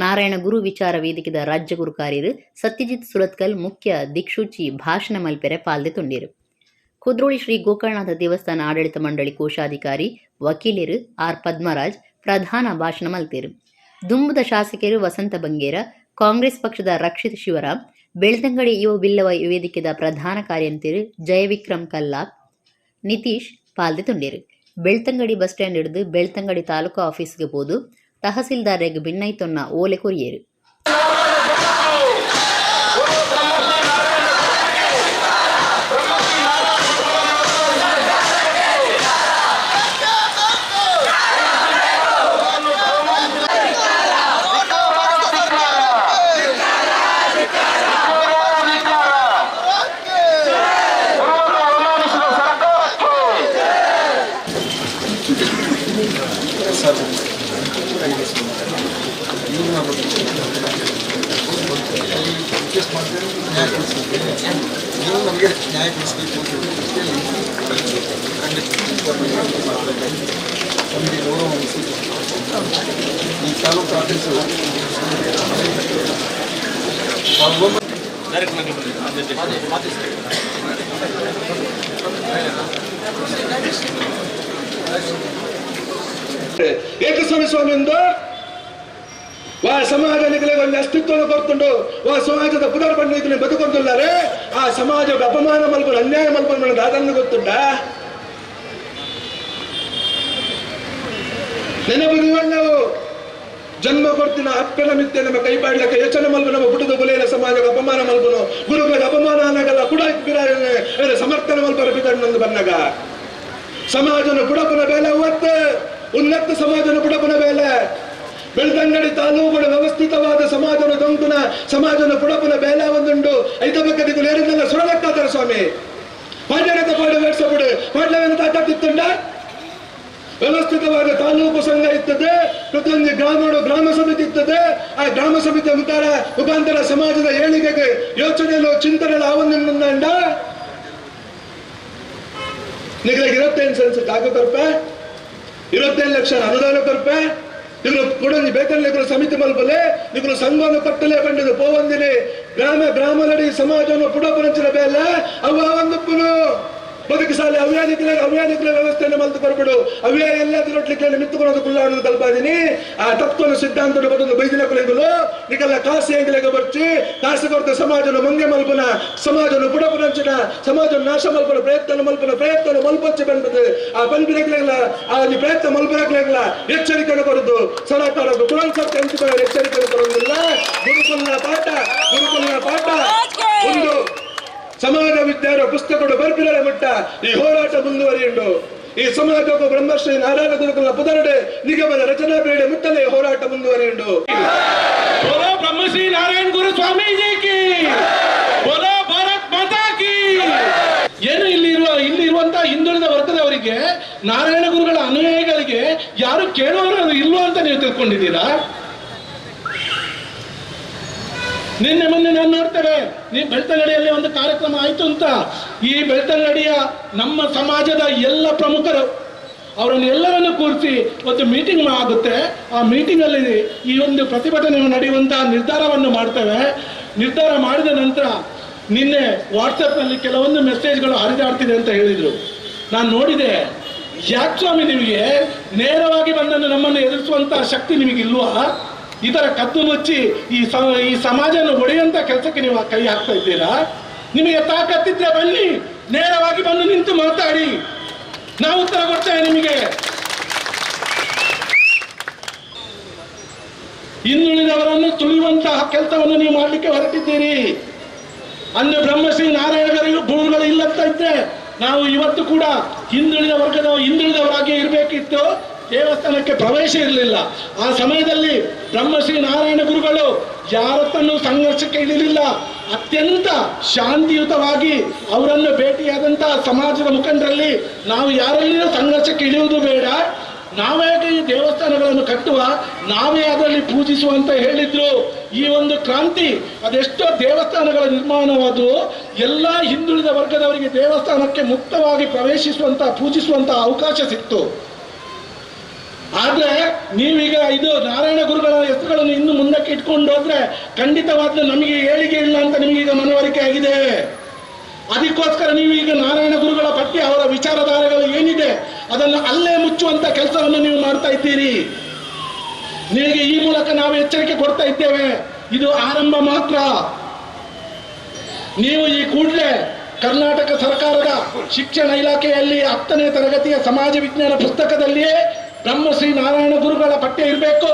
ನಾರಾಯಣ ಗುರು ವಿಚಾರ ವೇದಿಕೆದ ರಾಜ್ಯ ಗುರುಕಾರ್ಯರು ಸತ್ಯಜಿತ್ ಸುರತ್ಕಲ್ ಮುಖ್ಯ ದಿಕ್ಷೂಚಿ ಭಾಷಣ ಮಲ್ಪೆರೆ ಪಾಲ್ದೆ ತುಂಡಿರು. ಕುದ್ರೋಳಿ ಶ್ರೀ ಗೋಕರ್ಣನಾಥ ದೇವಸ್ಥಾನ ಆಡಳಿತ ಮಂಡಳಿ ಕೋಶಾಧಿಕಾರಿ ವಕೀಲರು ಆರ್ ಪದ್ಮರಾಜ್ ಪ್ರಧಾನ ಭಾಷಣ ಮಲ್ತೇರು. ದುಂಬುದ ಶಾಸಕರು ವಸಂತ ಬಂಗೇರ, ಕಾಂಗ್ರೆಸ್ ಪಕ್ಷದ ರಕ್ಷಿತ್ ಶಿವರಾಮ್, ಬೆಳ್ತಂಗಡಿ ಯುವ ಬಿಲ್ಲವ ವೇದಿಕೆದ ಪ್ರಧಾನ ಕಾರ್ಯಂತಿರು ಜಯವಿಕ್ರಮ್ ಕಲ್ಲಾಪ್, ನಿತೀಶ್ ಪಾಲ್ದೆ ತುಂಡೇರು. ಬೆಳ್ತಂಗಡಿ ಬಸ್ ಸ್ಟ್ಯಾಂಡ್ ಹಿಡಿದು ಬೆಳ್ತಂಗಡಿ ತಾಲೂಕು ಆಫೀಸ್ಗೆ ಪೋದು ತಹಸೀಲ್ದಾರ್ಗೆ ಬಿನ್ನೈತೊನ್ನ ಓಲೆ ಕೊರಿಯೇರು. ನಮಗೆ ನ್ಯಾಯ ಕೊಡಿಸಬೇಕು ಅಂತ ಹೇಳಿ ನಮಗೆ ಗೌರವ ಅನಿಸಿತು. ಈ ತಾಲೂಕು ಆಫೀಸು ಏಕಸ್ವಾಮಿ ಸ್ವಾಮಿಯಿಂದ ವಾ ಸಮಾಜ ಒಂದು ಅಸ್ತಿತ್ವವನ್ನು ಕೊರ್ತುಂಡು ವಾ ಸಮಾಜದ ಪುನರ್ಬಂಡಿಗೆ ಬದುಕೊಂಡುಲ್ಲಾರೆ ಆ ಸಮಾಜದ ಅಪಮಾನ ಮಲ್ಪನು ಅನ್ಯಾಯ ಮಲ್ಪನು ದಾದನ್ನು ಗೊತ್ತುಂಡ ನೆನಪು ನಾವು ಜನ್ಮ ಕೊಡ್ತಿನ ಅಪ್ಪನ ಮಿತ್ತೆ ನಮ್ಮ ಕೈ ಪಾಡ್ಲಕ್ಕೆ ಯೋಚನೆ ಮಲ್ಪು ನಮ್ಮ ಪುಟದ ಬುಲೆಯ ಸಮಾಜಕ್ಕೆ ಅಪಮಾನ ಮಲ್ಪನು ಗುರುಗಳಿಗೆ ಅಪಮಾನ ಅನ್ನಗಲ್ಲ ಕೂಡ ಸಮರ್ಥನೆ ಮಲ್ಪರ ಬಿದ್ದಣ್ಣಂದು ಬಂದಾಗ ಸಮಾಜನ ಪುಡಪುನ ಬೇಲೆ ಅವತ್ತು ಉನ್ನತ ಸಮಾಜನ ಪುಡಪುನ ಬೇಲೆ ಬೆಳ್ತಂಗಡಿ ತಾಲೂಕುಗಳ ವ್ಯವಸ್ಥಿತವಾದ ಸಮಾಜನ ದೊಂಕುನ ಸಮಾಜನ ಪುಡಪುನ ಬೇಲೆ ಒಂದುಂಡು ಐತ ಪಕ್ಕದಿಗಳು ಏರಿಂದಲ್ಲ ಸುರಲಕ್ಕಾತಾರೆ ಸ್ವಾಮಿ ಪಾಡ್ಯನದ ಪಾಡು ವೇಡ್ಸಬಿಡು ಪಾಡ್ಲವೇನ ತಾಕತ್ತಿತ್ತುಂಡ ವ್ಯವಸ್ಥಿತವಾದ ತಾಲೂಕು ಸಂಘ ಇರ್ತದೆ, ಪ್ರತಿಯೊಂದು ಗ್ರಾಮ ಗ್ರಾಮ ಸಮಿತಿ ಇರ್ತದೆ. ಆ ಗ್ರಾಮ ಸಮಿತಿಯ ಮುಖಾಂತರ ಸಮಾಜದ ಏಳಿಗೆಗೆ ಯೋಚನೆಯಲ್ಲೋ ಚಿಂತನೆಲ್ಲ ಆವೊಂದ ನಿಗಳಿಗೆ 25 ಸೆನ್ಸ್ ಜಾಗ ಕೊರ್ಪೆ, 25 ಲಕ್ಷ ಅನುದಾನ ಕೊರ್ಪೆ, ಇವರು ಕೊಡೊಂಜಿ ಬೇತನ ಸಮಿತಿ ಮಲ್ಪಲೆ ನಿಗಳು ಸಂಘವನ್ನು ಕಟ್ಟಲೆ ಬಂಡಿದ್ದು ಪೋವಂದಿನಿ ಗ್ರಾಮ ಗ್ರಾಮದಡಿ ಸಮಾಜವನ್ನು ಪುಡಪುರಂಚಿನ ಬೇಲೆ ಅವ ಒಂದುಪ್ಪುನು ಬದುಕು ಸಾಲೆ ಅವ್ಯಾನಿಕ್ಲೆ ಅವ್ಯಾನಿಕ್ಲೆ ವ್ಯವಸ್ಥೆಯನ್ನು ಮಲ್ತು ಕೊರ್ಬಿಡು ಅವ್ಯ ಎಲ್ಲ ತಿರೊಟ್ಲಿಕ್ಕೆ ಮಿತ್ತುಕೊಳೋದು ಕುಲ್ಲಾಡೋದು ಕಲ್ಪಾದಿನಿ ಆ ತತ್ವನ ಸಿದ್ಧಾಂತ ಬದಲು ಬೈದಿನ ಕುಲೆಗಳು ನಿಕಲ್ಲ ಕಾಸು ಹೆಂಗಿಲೆಗ ಬರ್ಚಿ ಕಾಸು ಕೊರತೆ ಸಮಾಜನ ಮಂಗೆ ಮಲ್ಪನ ಸಮಾಜನ ಪುಡಪುರಂಚಿನ ಸಮಾಜನ ನಾಶ ಮಲ್ಪನ ಪ್ರಯತ್ನ ಮಲ್ಪನ ಪ್ರಯತ್ನ ಮಲ್ಪಚ್ಚಿ ಬಂದ್ಬಿಟ್ಟು ಆ ಪನ್ಪಿನಕ್ಲೆಲ್ಲ ಆ ಪ್ರಯತ್ನ ಮಲ್ಪನಕ್ಲೆಲ್ಲ ಎಚ್ಚರಿಕೆಯನ್ನು ಕೊರದು ಸರಕಾರ ಕುಲನ್ ಸರ್ತಿ ಅಂತಿಮ ಎಚ್ಚರಿಕೆಯನ್ನು ಕೊರೋದಿಲ್ಲ. ಗುರುಕುಲನ ಪಾಠ ಗುರುಕುಲನ ಪಾಠ ಒಂದು ಸಮಾಜ ವಿಜ್ಞಾನ ಪುಸ್ತಕಗಳು ಬರ್ಪಿರಳೆ ಮಟ್ಟ ಈ ಹೋರಾಟ ಮುಂದುವರಿಯುಂಡು. ಈ ಸಮಾಜಕ್ಕೂ ಬ್ರಹ್ಮಶ್ರೀ ನಾರಾಯಣ ಗುರುಕುಲ ಪುದರಡೆ ನಿಗಮದ ರಚನಾ ಬೇಡೆ ಮುಟ್ಟಲೆ ಹೋರಾಟ ಮುಂದುವರಿಯುಂಡು. ಬ್ರಹ್ಮಶ್ರೀ ನಾರಾಯಣ ಗುರು ಸ್ವಾಮೀಜಿ ಕಿ ಬೋಲೋ ಭಾರತ್ ಮಾತಾ ಕಿ. ಏನು ಇಲ್ಲಿ ಇರುವಂತಹ ಹಿಂದುಳಿದ ವರ್ಗದವರಿಗೆ ನಾರಾಯಣ ಗುರುಗಳ ಅನುಯಾಯಿಗಳಿಗೆ ಯಾರು ಕೇಳುವವರು ಇಲ್ವೋ ಅಂತ ನೀವು ತಿಳ್ಕೊಂಡಿದ್ದೀರಾ? ನಿನ್ನೆ ಮೊನ್ನೆ ನಾನು ನೋಡ್ತೇವೆ, ನೀವು ಬೆಳ್ತಂಗಡಿಯಲ್ಲಿ ಒಂದು ಕಾರ್ಯಕ್ರಮ ಆಯಿತು ಅಂತ. ಈ ಬೆಳ್ತಂಗಡಿಯ ನಮ್ಮ ಸಮಾಜದ ಎಲ್ಲ ಪ್ರಮುಖರು ಅವರನ್ನು ಎಲ್ಲರನ್ನು ಕೂರಿಸಿ ಒಂದು ಮೀಟಿಂಗ್ ಆಗುತ್ತೆ. ಆ ಮೀಟಿಂಗಲ್ಲಿ ಈ ಒಂದು ಪ್ರತಿಭಟನೆ ನಡೆಯುವಂತಹ ನಿರ್ಧಾರವನ್ನು ಮಾಡ್ತೇವೆ. ನಿರ್ಧಾರ ಮಾಡಿದ ನಂತರ ನಿನ್ನೆ ವಾಟ್ಸಪ್ನಲ್ಲಿ ಕೆಲವೊಂದು ಮೆಸೇಜ್ಗಳು ಹರಿದಾಡ್ತಿದೆ ಅಂತ ಹೇಳಿದರು. ನಾನು ನೋಡಿದೆ. ಯಾಕೆ ಸ್ವಾಮಿ ನಿಮಗೆ ನೇರವಾಗಿ ಬಂದನ್ನು ನಮ್ಮನ್ನು ಎದುರಿಸುವಂತಹ ಶಕ್ತಿ ನಿಮಗಿಲ್ವಾ? ಈ ಥರ ಕದ್ದು ಮುಚ್ಚಿ ಈ ಸಮಾಜನ ಒಡೆಯುವಂಥ ಕೆಲಸಕ್ಕೆ ನೀವು ಕೈ ಹಾಕ್ತಾ ಇದ್ದೀರಾ? ನಿಮಗೆ ತಾಕತ್ತಿದ್ರೆ ಬನ್ನಿ, ನೇರವಾಗಿ ಬಂದು ನಿಂತು ಮಾತಾಡಿ, ನಾವು ಉತ್ತರ ಕೊಡ್ತೇವೆ ನಿಮಗೆ. ಹಿಂದುಳಿದವರನ್ನು ತುಳಿಯುವಂತಹ ಕೆಲಸವನ್ನು ನೀವು ಮಾಡಲಿಕ್ಕೆ ಹೊರಟಿದ್ದೀರಿ. ಅಂದು ಬ್ರಹ್ಮಶ್ರೀ ನಾರಾಯಣ ಗುರುಗಳು ಇಲ್ಲಂತ ಇದ್ರೆ ನಾವು ಇವತ್ತು ಕೂಡ ಹಿಂದುಳಿದ ವರ್ಗದ ಹಿಂದುಳಿದವರಾಗಿ ಇರಬೇಕಿತ್ತು. ದೇವಸ್ಥಾನಕ್ಕೆ ಪ್ರವೇಶ ಇರಲಿಲ್ಲ. ಆ ಸಮಯದಲ್ಲಿ ಬ್ರಹ್ಮಶ್ರೀ ನಾರಾಯಣ ಗುರುಗಳು ಯಾರತ್ತನ್ನೂ ಸಂಘರ್ಷಕ್ಕೆ ಇಳಿಲಿಲ್ಲ. ಅತ್ಯಂತ ಶಾಂತಿಯುತವಾಗಿ ಅವರನ್ನು ಭೇಟಿಯಾದಂತಹ ಸಮಾಜದ ಮುಖಂಡರಲ್ಲಿ ನಾವು ಯಾರಲ್ಲಿಯೂ ಸಂಘರ್ಷಕ್ಕೆ ಇಳಿಯುವುದು ಬೇಡ, ನಾವೇ ಈ ದೇವಸ್ಥಾನಗಳನ್ನು ಕಟ್ಟುವ, ನಾವೇ ಅದರಲ್ಲಿ ಪೂಜಿಸುವ ಅಂತ ಹೇಳಿದ್ರು. ಈ ಒಂದು ಕ್ರಾಂತಿ ಅದೆಷ್ಟೋ ದೇವಸ್ಥಾನಗಳ ನಿರ್ಮಾಣವಾದವು. ಎಲ್ಲ ಹಿಂದುಳಿದ ವರ್ಗದವರಿಗೆ ದೇವಸ್ಥಾನಕ್ಕೆ ಮುಕ್ತವಾಗಿ ಪ್ರವೇಶಿಸುವಂತ ಪೂಜಿಸುವಂತ ಅವಕಾಶ ಸಿಕ್ತು. ಆದರೆ ನೀವೀಗ ಇದು ನಾರಾಯಣ ಗುರುಗಳ ಹೆಸರುಗಳನ್ನು ಇನ್ನು ಮುಂದಕ್ಕೆ ಇಟ್ಕೊಂಡು ಹೋದ್ರೆ ಖಂಡಿತವಾಗ್ಲೂ ನಮಗೆ ಏಳಿಗೆ ಇಲ್ಲ ಅಂತ ನಿಮಗೀಗ ಮನವರಿಕೆ ಆಗಿದೆ. ಅದಕ್ಕೋಸ್ಕರ ನೀವು ಈಗ ನಾರಾಯಣ ಗುರುಗಳ ಪಟ್ಟಿ, ಅವರ ವಿಚಾರಧಾರೆಗಳು ಏನಿದೆ ಅದನ್ನು ಅಲ್ಲೇ ಮುಚ್ಚುವಂತ ಕೆಲಸವನ್ನು ನೀವು ಮಾಡ್ತಾ ಇದ್ದೀರಿ. ನಿಮಗೆ ಈ ಮೂಲಕ ನಾವು ಎಚ್ಚರಿಕೆ ಕೊಡ್ತಾ ಇದ್ದೇವೆ, ಇದು ಆರಂಭ ಮಾತ್ರ. ನೀವು ಈ ಕೂಡಲೇ ಕರ್ನಾಟಕ ಸರ್ಕಾರದ ಶಿಕ್ಷಣ ಇಲಾಖೆಯಲ್ಲಿ 10ನೇ ತರಗತಿಯ ಸಮಾಜ ವಿಜ್ಞಾನ ಪುಸ್ತಕದಲ್ಲಿಯೇ ಬ್ರಹ್ಮಶ್ರೀ ನಾರಾಯಣ ಗುರುಗಳ ಪಠ್ಯ ಇರಬೇಕು.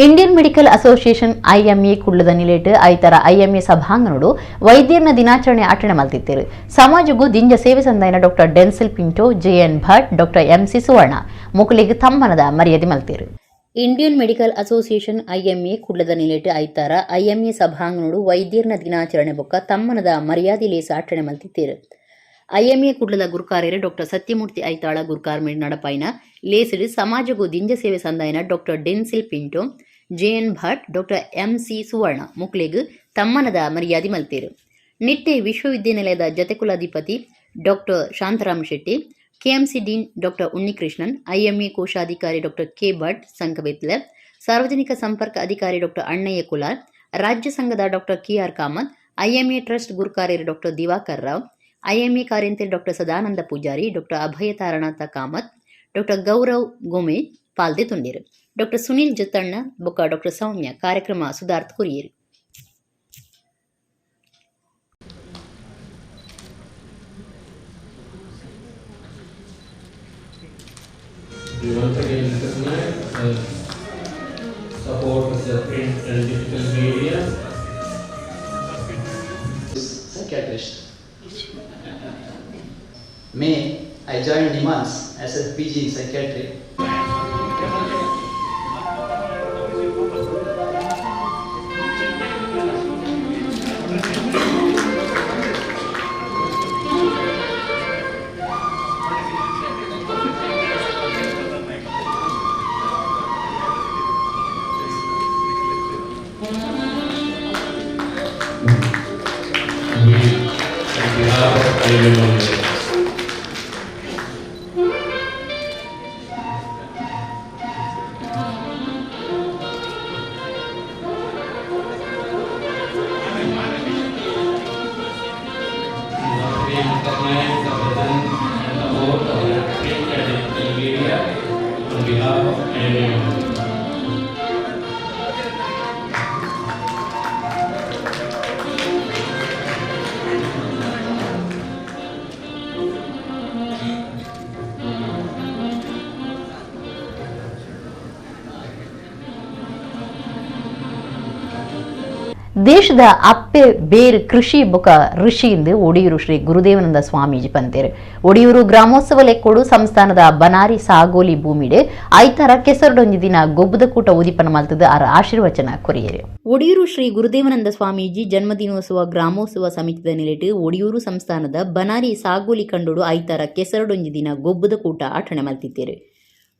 Indian medical association IMA ಕುಳ್ಳದ ನಿಲೇಟ್ ಐತರ ಐಎಂಎ ಸಭಾಂಗಣಡು ವೈದ್ಯರ್ನ ದಿನಾಚರಣೆ ಆಚರಣೆ ಮಲ್ತಿತ್ತೇರು. ಸಮಾಜಗೂ ದಿಂಜ ಸೇವೆ ಸಂದಾಯನ doctor Denzil Pinto, JN Bhat, doctor MC Suvarna ಮುಕುಲಿಗೆ ತಮ್ಮನದ ಮರ್ಯಾದೆ ಮಲ್ತೇರು. Indian medical association IMA ಕುಳ್ಳದ ನಿಲೇಟ್ ಐತಾರ ಐಎಂಎ ಸಭಾಂಗಣಡು ವೈದ್ಯರ್ನ ದಿನಾಚರಣೆ ಬೊಕ್ಕ ತಮ್ಮನದ ಮರ್ಯಾದೆ ಲೇಸ ಆಚರಣೆ ಮಲ್ತಿತ್ತೇರು. ಐಎಂಎ ಕುಡ್ಲದ ಗುರುಕಾರ್ಯರು ಡಾಕ್ಟರ್ ಸತ್ಯಮೂರ್ತಿ ಐತಾಳ ಗುರುಕಾರ್ ನಡಪಾಯಿನ ಲೇಸಿಡು ಸಮಾಜಗೂ ದಿಂಜ ಸೇವೆ ಸಂದಾಯನ doctor Denzil Pinto, JN Bhat, doctor MC Suvarna ಮುಕ್ಲೆಗ್ ತಮ್ಮನದ ಮರ್ಯಾದೆ ಮಲ್ತೇರು. ನಿಟ್ಟೆ ವಿಶ್ವವಿದ್ಯಾನಿಲಯದ ಜತೆಕುಲಾಧಿಪತಿ doctor Shantaram Shetty, KMC dean doctor Unnikrishnan, IMA ಕೋಶಾಧಿಕಾರಿ ಡಾಕ್ಟರ್ ಕೆ ಭಟ್ ಸಂಕಬೆತ್ಲ, ಸಾರ್ವಜನಿಕ ಸಂಪರ್ಕ ಅಧಿಕಾರಿ ಡಾಕ್ಟರ್ ಅಣ್ಣಯ್ಯ ಕುಲಾಲ್, ರಾಜ್ಯ ಸಂಘದ doctor KR Kamath, IMA trust ಗುರುಕಾರ್ಯರು doctor Diwakar Rao, IMA ಕಾರ್ಯಂತೆ doctor Sadananda Poojary, doctor Abhaya Taranatha Kamath, doctor Gaurav Gome ಪಾಲ್ದೆ ತುಂಡಿರು. Doctor Sunil Jathanna ಬೊಕ್ಕ ಡಾಕ್ಟರ್ ಸೌಮ್ಯ ಕಾರ್ಯಕ್ರಮ ಸುಧಾರ್ಥ ಕುರಿಯರು. We once again recognize the support of the print and digital media. Psychiatrist. May I joined NIMHANS as a PG in psychiatry. We, on behalf of IMA, recognize the presence and support of the print and digital media on behalf of IMA. ದೇಶದ ಅಪ್ಪೆ ಬೇರ್ ಕೃಷಿ ಬುಕ ಋಷಿ ಎಂದು ಒಡಿಯೂರು ಶ್ರೀ ಗುರುದೇವನಂದ ಸ್ವಾಮೀಜಿ ಪಂತೇರು. ಒಡಿಯೂರು ಗ್ರಾಮೋತ್ಸವ ಲೆಕ್ಕೋಡು ಸಂಸ್ಥಾನದ ಬನಾರಿ ಸಾಗೋಲಿ ಭೂಮಿಡೆ ಐತಾರ ಕೆಸರುಡೊಂಜಿ ದಿನ ಗೊಬ್ಬದ ಕೂಟ ಉದಿಪನ ಮಲ್ತದ ಆರ ಆಶೀರ್ವಚನ ಕೊರಿಯರು. ಒಡಿಯೂರು ಶ್ರೀ ಗುರುದೇವನಂದ ಸ್ವಾಮೀಜಿ ಜನ್ಮದಿನೋತ್ಸವ ಗ್ರಾಮೋತ್ಸವ ಸಮಿತಿದ ನಿಲೆಟ್ ಒಡಿಯೂರು ಸಂಸ್ಥಾನದ ಬನಾರಿ ಸಾಗೋಲಿ ಕಂಡೋಡು ಐತಾರ ಕೆಸರುಡೊಂಜಿ ದಿನ ಗೊಬ್ಬದ ಕೂಟ ಆಚರಣೆ ಮಲ್ತಿದ್ದೇರು.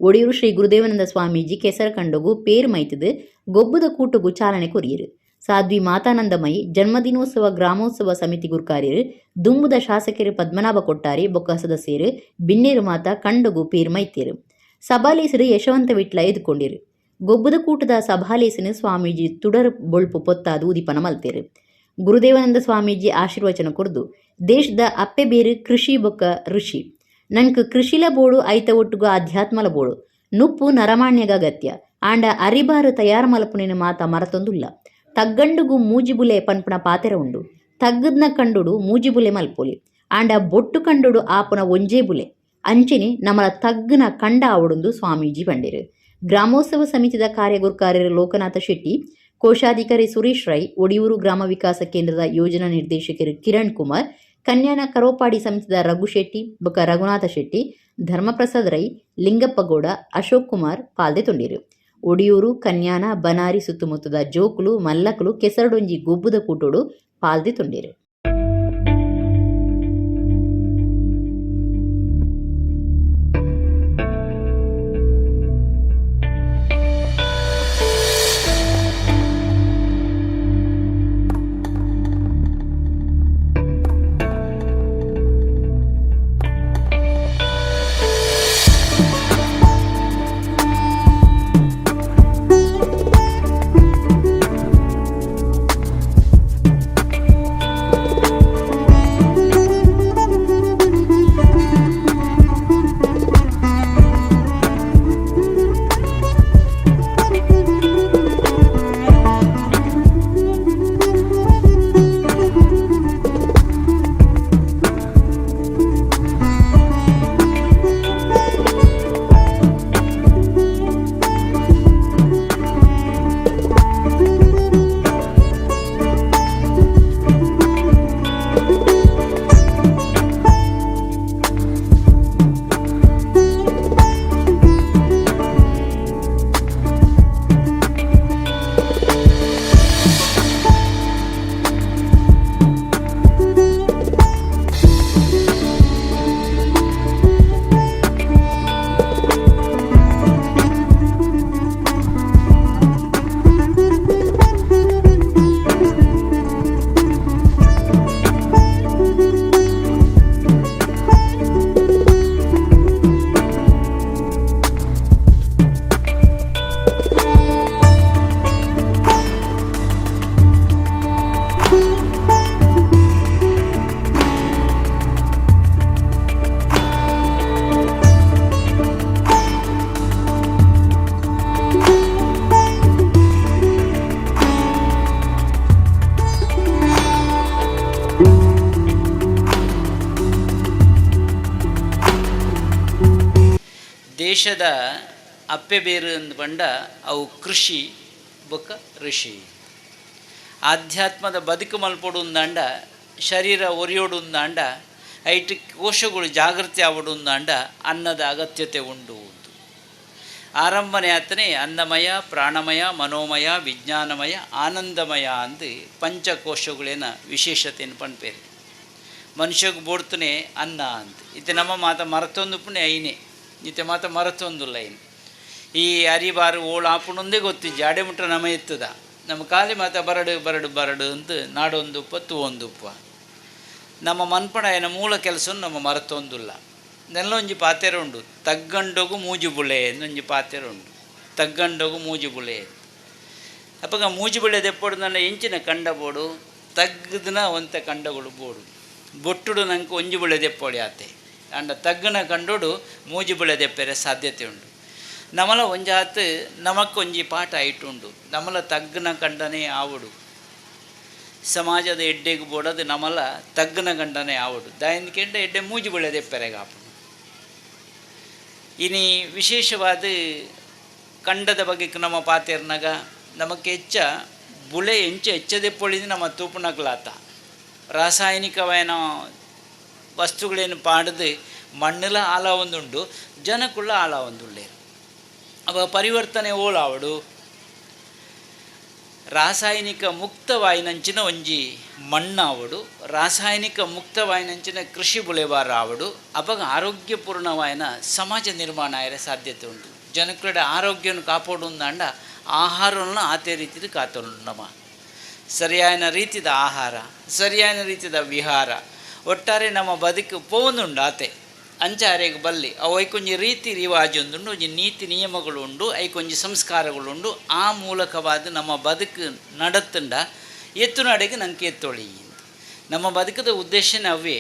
ಒಡಿಯೂರು ಶ್ರೀ ಗುರುದೇವನಂದ ಸ್ವಾಮೀಜಿ ಕೆಸರು ಕಂಡೋಗು ಪೇರ್ ಮೈತದು ಗೊಬ್ಬದ ಕೂಟಗೂ ಚಾಲನೆ ಕೊರಿಯರು. ಸಾಧ್ವಿ ಮಾತಾನಂದಮಯಿ ಜನ್ಮದಿನೋತ್ಸವ ಗ್ರಾಮೋತ್ಸವ ಸಮಿತಿ ಗುರ್ಕಾರ್ಯರು ದುಂಬುದ ಶಾಸಕರು ಪದ್ಮನಾಭ ಕೊಟ್ಟಾರಿ ಬೊಕ್ಕ ಸದಸ್ಯರು ಬಿನ್ನೇರು ಮಾತಾ ಕಂಡಗು ಪೇರ್ ಮೈತೇರು. ಸಭಾಲೇಸರು ಯಶವಂತ ವಿಟ್ಲ ಎದುಕೊಂಡಿರು. ಗೊಬ್ಬದ ಕೂಟದ ಸಭಾಲೇಸನು ಸ್ವಾಮೀಜಿ ತುಡರ್ ಬೊಳ್ಪು ಪೊತ್ತಾದು ಉದಿಪನ ಮಲ್ತೇರು. ಗುರುದೇವಾನಂದ ಸ್ವಾಮೀಜಿ ಆಶೀರ್ವಚನ ಕೊರ್ದು ದೇಶದ ಅಪ್ಪೆ ಬೇರು ಕೃಷಿ ಬೊಕ್ಕ ಋಷಿ ನಂಕ್ ಕೃಷಿಲ ಬೋಡು ಐತ ಒಟ್ಟುಗು ಆಧ್ಯಾತ್ಮಲ ಬೋಡು ನುಪ್ಪು ನರಮಾಣ್ಯಗ ಅಗತ್ಯ ಆಂಡ ಅರಿಬಾರು ತಯಾರು ಮಲಪುನಿನ ಮಾತ ಮರತೊಂದುಲ್ಲ. ತಗ್ಗಂಡುಗು ಮೂಜಿಬುಲೆ ಪನ್ಪುನ ಪಾತೆರ ಉಂಡು. ತಗ್ಗದ್ನ ಕಂಡುಡು ಮೂಜಿಬುಲೆ ಮಲ್ಪೊಲಿ ಆಂಡ ಬೊಟ್ಟು ಕಂಡುಡು ಆಪುನ ಒಂಜೇ ಬುಲೆ ಅಂಚೆನೆ ನಮಲ ತಗ್ಗುನ ಕಂಡ ಆವಡುಂದು ಸ್ವಾಮೀಜಿ ಪಂಡಿರು. ಗ್ರಾಮೋತ್ಸವ ಸಮಿತಿದ ಕಾರ್ಯಗುರ್ಕಾರ್ಯರು ಲೋಕನಾಥ ಶೆಟ್ಟಿ, ಕೋಶಾಧಿಕಾರಿ ಸುರೇಶ್ ರೈ, ಒಡಿಯೂರು ಗ್ರಾಮ ವಿಕಾಸ ಕೇಂದ್ರದ ಯೋಜನಾ ನಿರ್ದೇಶಕರು ಕಿರಣ್ ಕುಮಾರ್, ಕನ್ಯಾನ ಕರೋಪಾಡಿ ಸಮಿತಿದ ರಘು ಶೆಟ್ಟಿ ಬೊಕ ರಘುನಾಥ ಶೆಟ್ಟಿ, ಧರ್ಮಪ್ರಸಾದ್ ರೈ, ಲಿಂಗಪ್ಪಗೌಡ, ಅಶೋಕ್ ಕುಮಾರ್ ಪಾಲ್ದೆ ತೊಂಡಿರು. ಒಡಿಯೂರು, ಕನ್ಯಾನ, ಬನಾರಿ ಸುತ್ತಮುತ್ತದ ಜೋಕುಲು, ಮಲ್ಲಕುಲು ಕೆಸರಡೊಂಜಿ ಗೊಬ್ಬುದ ಕೂಟೋಡು ಪಾಲ್ದೆ ತೊಂಡಿರು. ದೇಶದ ಅಪ್ಪೆ ಬೇರು ಅಂದ್ ಪಂಡ ಅವು ಕೃಷಿ ಬೊಕ್ಕ ಋಷಿ. ಆಧ್ಯಾತ್ಮದ ಬದುಕು ಮಲ್ಪೊಡು ಉಂದಾಂಡ, ಶರೀರ ಒರಿಯೋಡು ಉಂದಾಂಡ, ಐಟ್ ಕೋಶಗಳು ಜಾಗೃತಿ ಆವಡು ಉಂದಾಂಡ ಅನ್ನದ ಅಗತ್ಯತೆ ಉಂಡು. ಆರಂಭನೆ ಆತನೇ ಅನ್ನಮಯ, ಪ್ರಾಣಮಯ, ಮನೋಮಯ, ವಿಜ್ಞಾನಮಯ, ಆನಂದಮಯ ಅಂದು ಪಂಚಕೋಶಗಳೇನ ವಿಶೇಷತೆಯನ್ನು ಪಣ್ಪೇರು. ಮನುಷ್ಯಗೆ ಬೋಡ್ತನೆ ಅನ್ನ ಅಂತ ಇತ್ತೆ ನಮ್ಮ ಮಾತ ಮರತೊಂದು ಪುಣ್ಯ ಐನೆ ಇತ್ತೆ ಮಾತ ಮರತೊಂದುಲ್ಲ ಐನು. ಈ ಅರಿಬಾರು ಓಳು ಆಪುಣೊಂದೇ ಗೊತ್ತಿಜ್ಜಿ ಅಡೆ ಮುಟ್ಟ ನಮ ಎತ್ತದ ನಮ್ಮ ಖಾಲಿ ಮಾತ ಬರಡು ಬರಡು ಬರಡು ಅಂತ ನಾಡೊಂದುಪ್ಪ ತೂವೊಂದುಪ್ಪ ನಮ್ಮ ಮನ್ಪಣ ಏನ ಮೂಲ ಕೆಲಸ ನಮ್ಮ ಮರತೊಂದುಲ್ಲ. ನೆಲ್ಲೊಂಜಿ ಪಾತೆರ ಉಂಡು, ತಗ್ಗಂಡೋಗು ಮೂಜು ಬುಳೆ ಎಂದೊಂಜಿ ಪಾತೆರ ಉಂಡು, ತಗ್ಗಂಡೋಗು ಮೂಜು ಬುಳೆ. ಅಪ್ಪಗ ಮೂಜು ಬುಳೆ ದೆಪ್ಪೊಡು ನನ್ನ ಎಂಚಿನ ಕಂಡ ಬೋಡು ತಗ್ಗದನ ಒಂತ ಕಂಡಗಳು ಬೋಡು ಬೊಟ್ಟುಡು ನಂಗೆ ಒಂಜಿ ಬುಳೆ ದೆಪ್ಪೊಡಿ ಆತೆ ಅಂಡ ತಗ್ಗನ ಕಂಡೋಡು ಮೂಜು ಬುಳೆ ದೆಪ್ಪೆರೆ ಸಾಧ್ಯತೆ ಉಂಡು. ನಮಲ ಒಂಜಾತು ನಮಕ್ಕೊಂಜಿ ಪಾಠ ಆಯ್ಟುಂಡು, ನಮಲ ತಗ್ಗನ ಕಂಡನೇ ಆವಡು ಸಮಾಜದ ಎಡ್ಡೆಗೆ ಬೋಡದು ನಮಲ ತಗ್ಗನ ಗಂಡನೇ ಆವಡು ದಾಯಂದ್ಕೆಂಡ ಎಡ್ಡೆ ಮೂಜು ಬುಳೆ ದೆಪ್ಪೆರೆಗಾಪುಡು. ಇನಿ ವಿಶೇಷವಾದ ಕಂಡದ ಬಗ್ಗೆ ನಮ್ಮ ಪಾತೆರ್ನಾಗ ನಮಕ್ಕೆ ಹೆಚ್ಚ ಬುಳೆ ಎಂಚ ಹೆಚ್ಚದೆಪ್ಪೊಳಿದ ನಮ್ಮ ತೂಪುನಗ್ಲಾತ ರಾಸಾಯನಿಕವೇನೋ ವಸ್ತುಗಳೇನು ಪಾಡದು ಮಣ್ಣುಲ ಆಲ ಒಂದುಂಡು ಜನಕ್ಕುಳ್ಳ ಆಲ ಒಂದುಳ್ಳೆ ಅವ ಪರಿವರ್ತನೆ ಓಲಾವಡು ರಾಸಾಯನಿಕ ಮುಕ್ತವಾಯಿನಂಚಿನ ಒಂಜಿ ಮಣ್ಣಾವಡು ರಾಸಾಯನಿಕ ಮುಕ್ತವಾಯಿನಂಚಿನ ಕೃಷಿ ಬುಳೆಬಾರ ಆವಡು ಅವಾಗ ಆರೋಗ್ಯಪೂರ್ಣವಾಯಿನ ಸಮಾಜ ನಿರ್ಮಾಣ ಆಯರೆ ಸಾಧ್ಯತೆ ಉಂಟು. ಜನಕ್ಕಡೆ ಆರೋಗ್ಯವನ್ನು ಕಾಪಾಡು ಅಂದಾಂಡ ಆಹಾರವನ್ನು ಆತೆ ರೀತಿದು ಕಾತೊಂಡು ನಮ್ಮ ಸರಿಯಾದ ರೀತಿದ ಆಹಾರ ಸರಿಯಾದ ರೀತಿದ ವಿಹಾರ ಒಟ್ಟಾರೆ ನಮ್ಮ ಬದುಕು ಪೋವೊಂದುಂಡು ಆತೆ ಅಂಚಾರೆಗೆ ಬಲ್ಲಿ ಅವು ಐಕೊಂಜಿ ರೀತಿ ರಿವಾಜೊಂದುಂಡು ಒಂಜಿ ನೀತಿ ನಿಯಮಗಳು ಉಂಡು ಐಕೊಂಜಿ ಸಂಸ್ಕಾರಗಳುಂಡು ಆ ಮೂಲಕವಾದ ನಮ್ಮ ಬದುಕು ನಡತ್ತುಂಡ ಎತ್ತು ನಡೆಗೆ ನಂಗೆ ಎತ್ತೊಳಿ ನಮ್ಮ ಬದುಕದ ಉದ್ದೇಶನೇ ಅವೇ.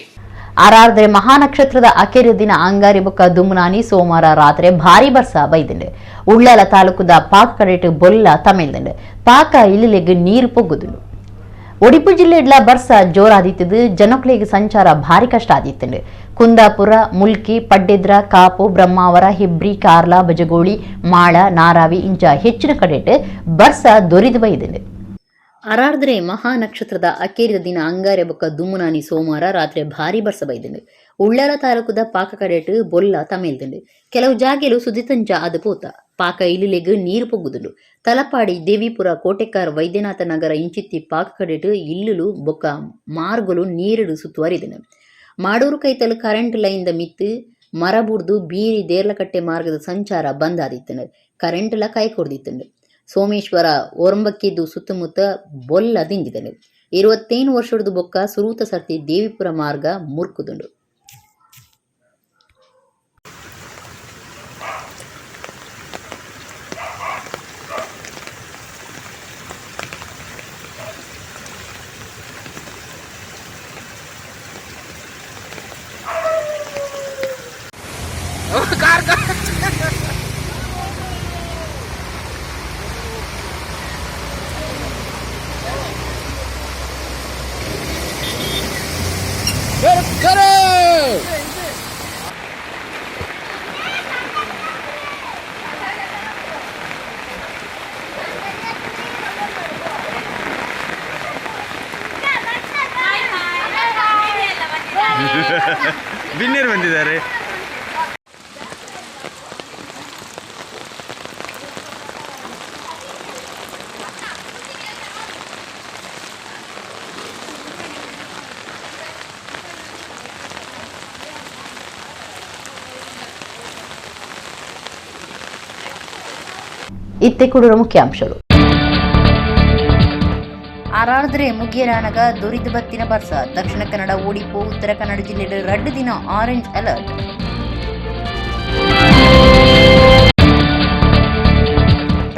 ಆರಾದ್ರೆ ಮಹಾನಕ್ಷತ್ರದ ಅಕೆರೆ ದಿನ ಅಂಗಾರಿ ಬೊಕ್ಕ ದುಮ್ನಾನಿ ಸೋಮವಾರ ರಾತ್ರಿ ಭಾರಿ ಬರ್ಸ ಬೈದಿಂಡು. ಉಳ್ಳಾಲ ತಾಲೂಕುದ ಪಾಕ ಕಡೆಟ್ ಬೊಲ್ಲ ತಮಿಳ್ದಿಂಡು ಪಾಕ ಇಲ್ಲಿಲೆಗ್ ನೀರು ಪೊಗ್ಗುದುಂಡು. ಒಡಿಪು ಜಿಲ್ಲೆಡ್ಲ ಬರ್ಸ ಜೋರಾದಿತ್ತದು ಜನಕ್ಲೆಗ್ ಸಂಚಾರ ಭಾರಿ ಕಷ್ಟ ಆದಿತ್ತುಂಡು. ಕುಂದಾಪುರ, ಮುಲ್ಕಿ, ಪಡ್ಡೆದ್ರ, ಕಾಪು, ಬ್ರಹ್ಮಾವರ, ಹೆಬ್ರಿ, ಕಾರ್ಲ, ಬಜಗೋಳಿ, ಮಾಳ, ನಾರಾವಿ ಇಂಚ ಹೆಚ್ಚಿನ ಕಡೆಟ್ ಬರ್ಸ ದೊರಿದು ಬೈದುಂಡು. ಅರಾರ್ದ್ರೆ ಮಹಾನಕ್ಷತ್ರದ ಅಕೇರಿದ ದಿನ ಅಂಗಾರೆ ಬೊಕ್ಕ ದುಮ್ಮುನಾನಿ ಸೋಮವಾರ ರಾತ್ರಿ ಭಾರಿ ಬರ್ಸ ಬೈದುಂಡು. ಉಳ್ಳಾಲ ತಾಲೂಕುದ ಪಾಕ ಕಡೆಟ್ ಬೊಲ್ಲ ತಮೇಲ್ದುಂಡು. ಕೆಲವು ಜಾಗೆಲು ಸುದಿತಂಚ ಅದು ಪೋತ ಪಾಕ ಇಲ್ಲುಲೆಗ್ ನೀರು ಪೊಗ್ಗುದುಂಡು. ತಲಪಾಡಿ, ದೇವಿಪುರ, ಕೋಟೆಕಾರ್, ವೈದ್ಯನಾಥ ನಗರ ಇಂಚಿತ್ತಿ ಪಾಕ ಕಡೆಟ್ ಇಲ್ಲುಲು ಬೊಕ್ಕ ಮಾರ್ಗಲು ನೀರುಡು ಸುತ್ತುವರಿದುಂಡು. ಮಾಡೂರು ಕೈತಲ್ ಕರೆಂಟ್ ಲೈನ್ the ಮಿತ್ತು ಮರ ಬುಡ್ದು ಬೀರಿ ದೇರ್ಲಕಟ್ಟೆ ಮಾರ್ಗದ ಸಂಚಾರ ಬಂದ್ ಆದಿತ್ತುಂಡು. ಕರೆಂಟ್ ಲ ಕೈ ಕೊರ್ದಿತ್ತುಂಡು. ಸೋಮೇಶ್ವರ ಒರಂಬಕ್ಕಿದ್ದು ಸುತ್ತಮುತ್ತ ಬೊಲ್ಲ ದಿಂಜಿದನು. 25 ವರ್ಷದ ಬೊಕ್ಕ ಸುರೂತ ಸರ್ತಿ ದೇವಿಪುರ ಮಾರ್ಗ ಮುರ್ಕುದುಂಡು. ಬಿನ್ನೇರು ಬಂದಿದ್ದಾರೆ. ಇತ್ತೆ ಕುಡೂರ ಮುಖ್ಯಾಂಶಗಳು. ಆರಾದ್ರೆ ಮುಗಿಯರಾನಗ ದೊರಿದು ಬತ್ತಿನ ಬರ್ಸ. ದಕ್ಷಿಣ ಕನ್ನಡ, ಒಡಿಪು, ಉತ್ತರ ಕನ್ನಡ ಜಿಲ್ಲೆಡ್ 2 ದಿನ ಆರೆಂಜ್ ಅಲರ್ಟ್.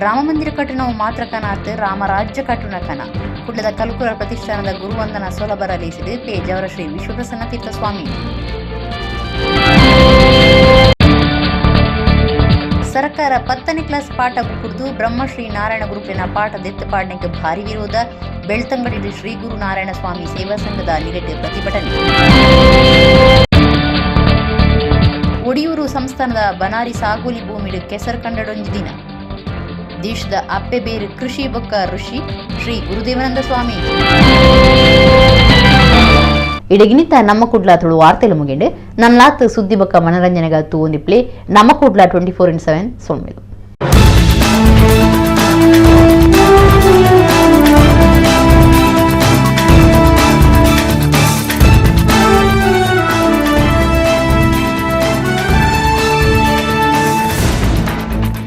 ರಾಮಮಂದಿರ ಕಟ್ಟಣವು ಮಾತ್ರ ಕನಾತ್ ರಾಮರಾಜ್ಯ ಕಟ್ಟುನ ಕನ. ಕುಡ್ಲದ ಕಲ್ಕುರ ಪ್ರತಿಷ್ಠಾನದ ಗುರುವಂದನ ಸೊಲಬರ ಲೇಸಿಡು ಪೇಜಾವರ ಶ್ರೀ ವಿಶ್ವಪ್ರಸನ್ನ ತೀರ್ಥ ಸ್ವಾಮಿ. ಸರ್ಕಾರ 10ನೇ ಕ್ಲಾಸ್ ಪಾಠ ಕುಡಿದು ಬ್ರಹ್ಮಶ್ರೀ ನಾರಾಯಣ ಗುರುಗಳಿನ ಪಾಠ ದೆತ್ತು ಪಾಡನೆಗೆ ಭಾರಿ ವಿರೋಧ. ಬೆಳ್ತಂಗಡಿ ಶ್ರೀ ಗುರು ನಾರಾಯಣ ಸ್ವಾಮಿ ಸೇವಾ ಸಂಘದ ನಿಗಟ್ಟ ಪ್ರತಿಭಟನೆ. ಒಡಿಯೂರು ಸಂಸ್ಥಾನದ ಬನಾರಿ ಸಾಗೋಲಿ ಭೂಮಿಡು ಕೆಸರು ಕಂಡಡೊಂಜಿ ದಿನ. ದೇಶದ ಅಪ್ಪೆ ಬೇರು ಕೃಷಿ ಬೊಕ್ಕ ಋಷಿ ಶ್ರೀ ಗುರುದೇವಾನಂದ ಸ್ವಾಮಿ. ಇಡಗಿನಿತ ನಮ್ಮ ಕುಡ್ಲ ತುಳು ವಾರ್ತೆಲು ಮುಗಿಂಡು. ನನ್ಲಾತ್ ಸುದ್ದಿ ಬೊಕ್ಕ ಮನರಂಜನೆಗಾತು ಒಂದಿಪ್ಲೆ ನಮ್ಮ ಕುಡ್ಲ 24/7 ಸೊಲ್ಮೆಲು.